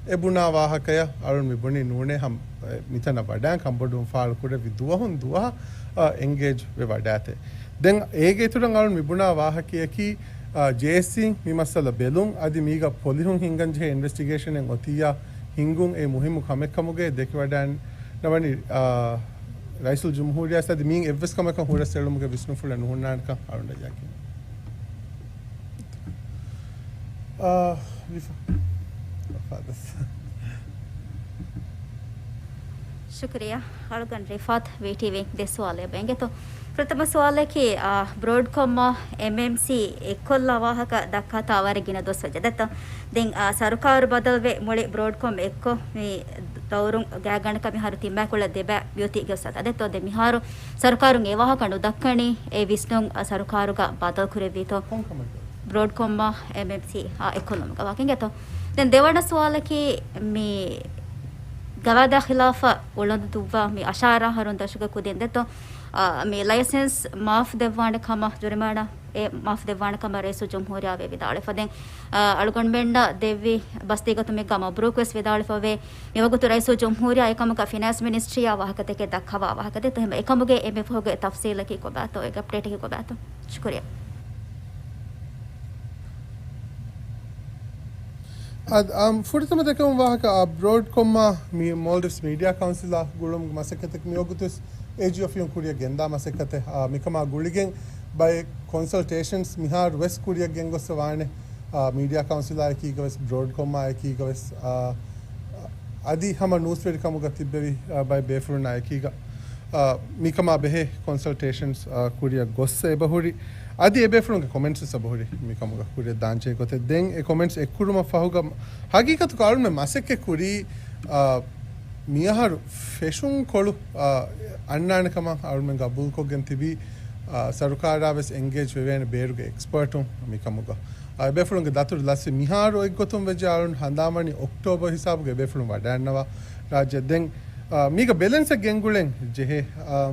އެ ބުނާ ވާހަކަޔަށް އަޅުން މި ބުނީ ނޫނޭ ހަމް-، އެ، މިތަނަށް ވަޑައިން ކަންބޮޑުވުން ފާޅު ކުރެއްވި ދުވަހުން ދުވަހަށް، އާ، އެންގޭޖް ވެ ވަޑާތޭ. ދެން އޭގެ އިތުރަށް އަޅުން މި ބުނާ ވާހަކަޔަކީ، އާ، ޖޭއެސްސީން މި މައްސަލަ ބެލުން، އަދި މީގަ ޕޮލިހުން ހިންގަން ޖެހޭ އިންވެސްޓިގޭޝަނެއް އޮތިއްޔާ ހިންގުން އެ މުހިއްމު ކަމެއް ކަމުގައި ދެކިވަޑައިންނަވަނީ، އާ، ރައީސުލްޖުމްހޫރިއްޔާ އަދި މީން އެއްވެސް ކަމަކަށް ހުރަސް އެޅުމުގެ ވިސްނުފުޅެއް ނުހުންނާނެކަން އަޅުގަނޑަށް ޔަގީން. އާ، ރިފާ. ރިފާ ދަސް. ޝުކުރިއްޔާ. އަޅުގަނޑު ރިފާތު ވީޓީވީ ދެ ސުވާލެއް އެބަ އެނގޭތޯ. ފުރަތަމަ ސުވާލަކީ، އާ، ބްރޯޑްކޮމްއާ އެމްއެމްސީ އެއްކޮށްލާ ވާހަކަ ދައްކާތާ ވަރަށް ގިނަ ދުވަސް ވެއްޖެ ދެއްތޯ. ދެން، އާ، ސަރުކާރު ބަދަލުވެ މުޅި ބްރޯޑްކޮމް އެއްކޮށް މި ދައުރުން ގާތްގަނޑަކަށް މިހާރު ތިންބައިކުޅަ ދެބައި މިއޮތީ ގެއްސަ ދެއްތޯ. ދެން މިހާރު ސަރުކާރުން އެ ވާހަކަ ނުދައްކަނީ އެ ވިސްނުން، އާ، ސަރުކާރުގަ ބަދަލު ކުރެއްވީތޯ. ކޮން ކަމެއްގަ؟ ބްރޯޑްކޮމްއާ އެމްއެމްސީއާ އެއްކޮށްލުމުގަ ވާހަކަ އިނގޭތޯ. ދެން ދެވަނަ ސުވާލަކީ މި ގަވާއިދާ ޚިލާފަށް އުޅަނދު ދުއްވާ މި އަށާރަ އަހަރުން ދަށުގަ ކުދިން ދެއްތޯ، އާ، މި ލައިސެންސް މާފް ދެއްވާނެ ކަމަށް، ޖުރިމާނާ އެ މާފް ދެއްވާނެ ކަމަށް ރައީސުލްޖުމްހޫރިއްޔާ ވެ ވިދާޅުވެފަ. ދެން، އާ، އަޅުގަނޑުމެންނަށް ދެއްވި ބަސްތީގަތުމެއްގަ މަބްރޫކް ވެސް ވިދާޅުވެފަ ވޭ. މިވަގުތު ރައީސުލްޖުމްހޫރިއްޔާ އެކަމަކަށް ފިނޭންސް މިނިސްޓްރީއާ ވާހަކަތަކެއް ދައްކަވާ ވާހަކަ ދެއްތޯ. އެހެން އެކަމުގެ އެންމެ ފަހުގެ ތަފްސީލަކީ ކޮބާތޯ؟ އޭގެ އަޕްޑޭޓަކީ ކޮބާތޯ؟ ޝުކުރިއްޔާ. އަދި، އާ، ފުރަތަމަ ދެކެވުނު ވާހަކަ، އާ، ބްރޯޑްކޮމްއާ މި މޯލްޑިވްސް މީޑިއާ ކައުންސިލާ ގުޅުމުގެ މަސައްކަތަކީ މިވަގުތުވެސް އޭޖީއޯފީން ކުރިއަށް ގެންދާ މަސައްކަތެއް. އާ، މިކަމާ ގުޅިގެން ބައެއް ކޮންސަލްޓޭޝަންސް މިހާރު ވެސް ކުރިއަށް ގެންގޮސްފަ ވާނެ. އާ، މީޑިއާ ކައުންސިލާ އެކީގަ ވެސް، ބްރޯޑްކޮމްއާ އެކީގަ ވެސް، އާ، އަދި ހަމަ ނޫސްވެރިކަމުގަ ތިއްބެވި، އާ، ބައެއް ބޭފުޅުންނާ އެކީގަ، އާ، މިކަމާ ބެހޭ ކޮންސަލްޓޭޝަންސް، އާ، ކުރިއަށް ގޮއްސަ އެބަހުރި. އަދި އެބޭފުޅުންގެ ކޮމެންޓްސް އެބަހުރި މިކަމުގަ ހުރެ ދާންޖެހޭ ގޮތެއް. ދެން އެ ކޮމެންޓްސް އެއްކުރުމަށް ފަހުގަ ހަގީގަތުގަ އަޅުމެ މަސައްކަތް ކުރީ، އާ، މިއަހަރު ފެށުން ކޮޅު، އާ، އަންނާނެ ކަމަށް އަޅުމެން ގަބޫލުކޮށްގެން ތިބީ، އާ، ސަރުކާރާ ވެސް އެންގޭޖް ވެވޭނެ ބޭރުގެ އެކްސްޕަރޓުން މިކަމުގަ. އާ، އެބޭފުޅުންގެ ދަތުރު ލަސްވި މިހާރު އޮތްގޮތުން ވެއްޖެ އަޅުން ހަނދާންވަނީ އޮކްޓޯބަރ ހިސާބުގެ އެބޭފުޅުން ވަޑައިންނަވާ ރާއްޖެ. ދެން، އާ، މީގަ ބެލެންސެއް ގެންގުޅެން ޖެހޭ. އާ،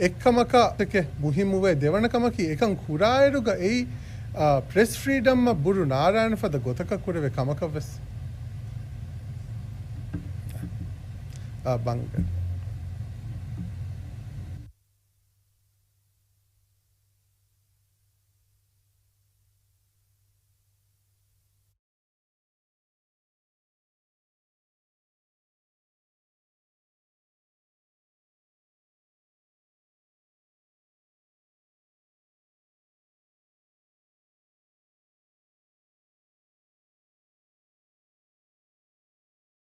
އެއްކަމަކަށް މުހިއްމުވޭ. ދެވަނަ ކަމަކީ އެކަން ކުރާއިރުގަ އެއީ، އާ، ޕްރެސް ފްރީޑަމްއަށް ބުރު ނާރާނެ ފަދަ ގޮތަކަށް ކުރެވޭ ކަމަކަށް ވެސް. އާ، ބަންގަ.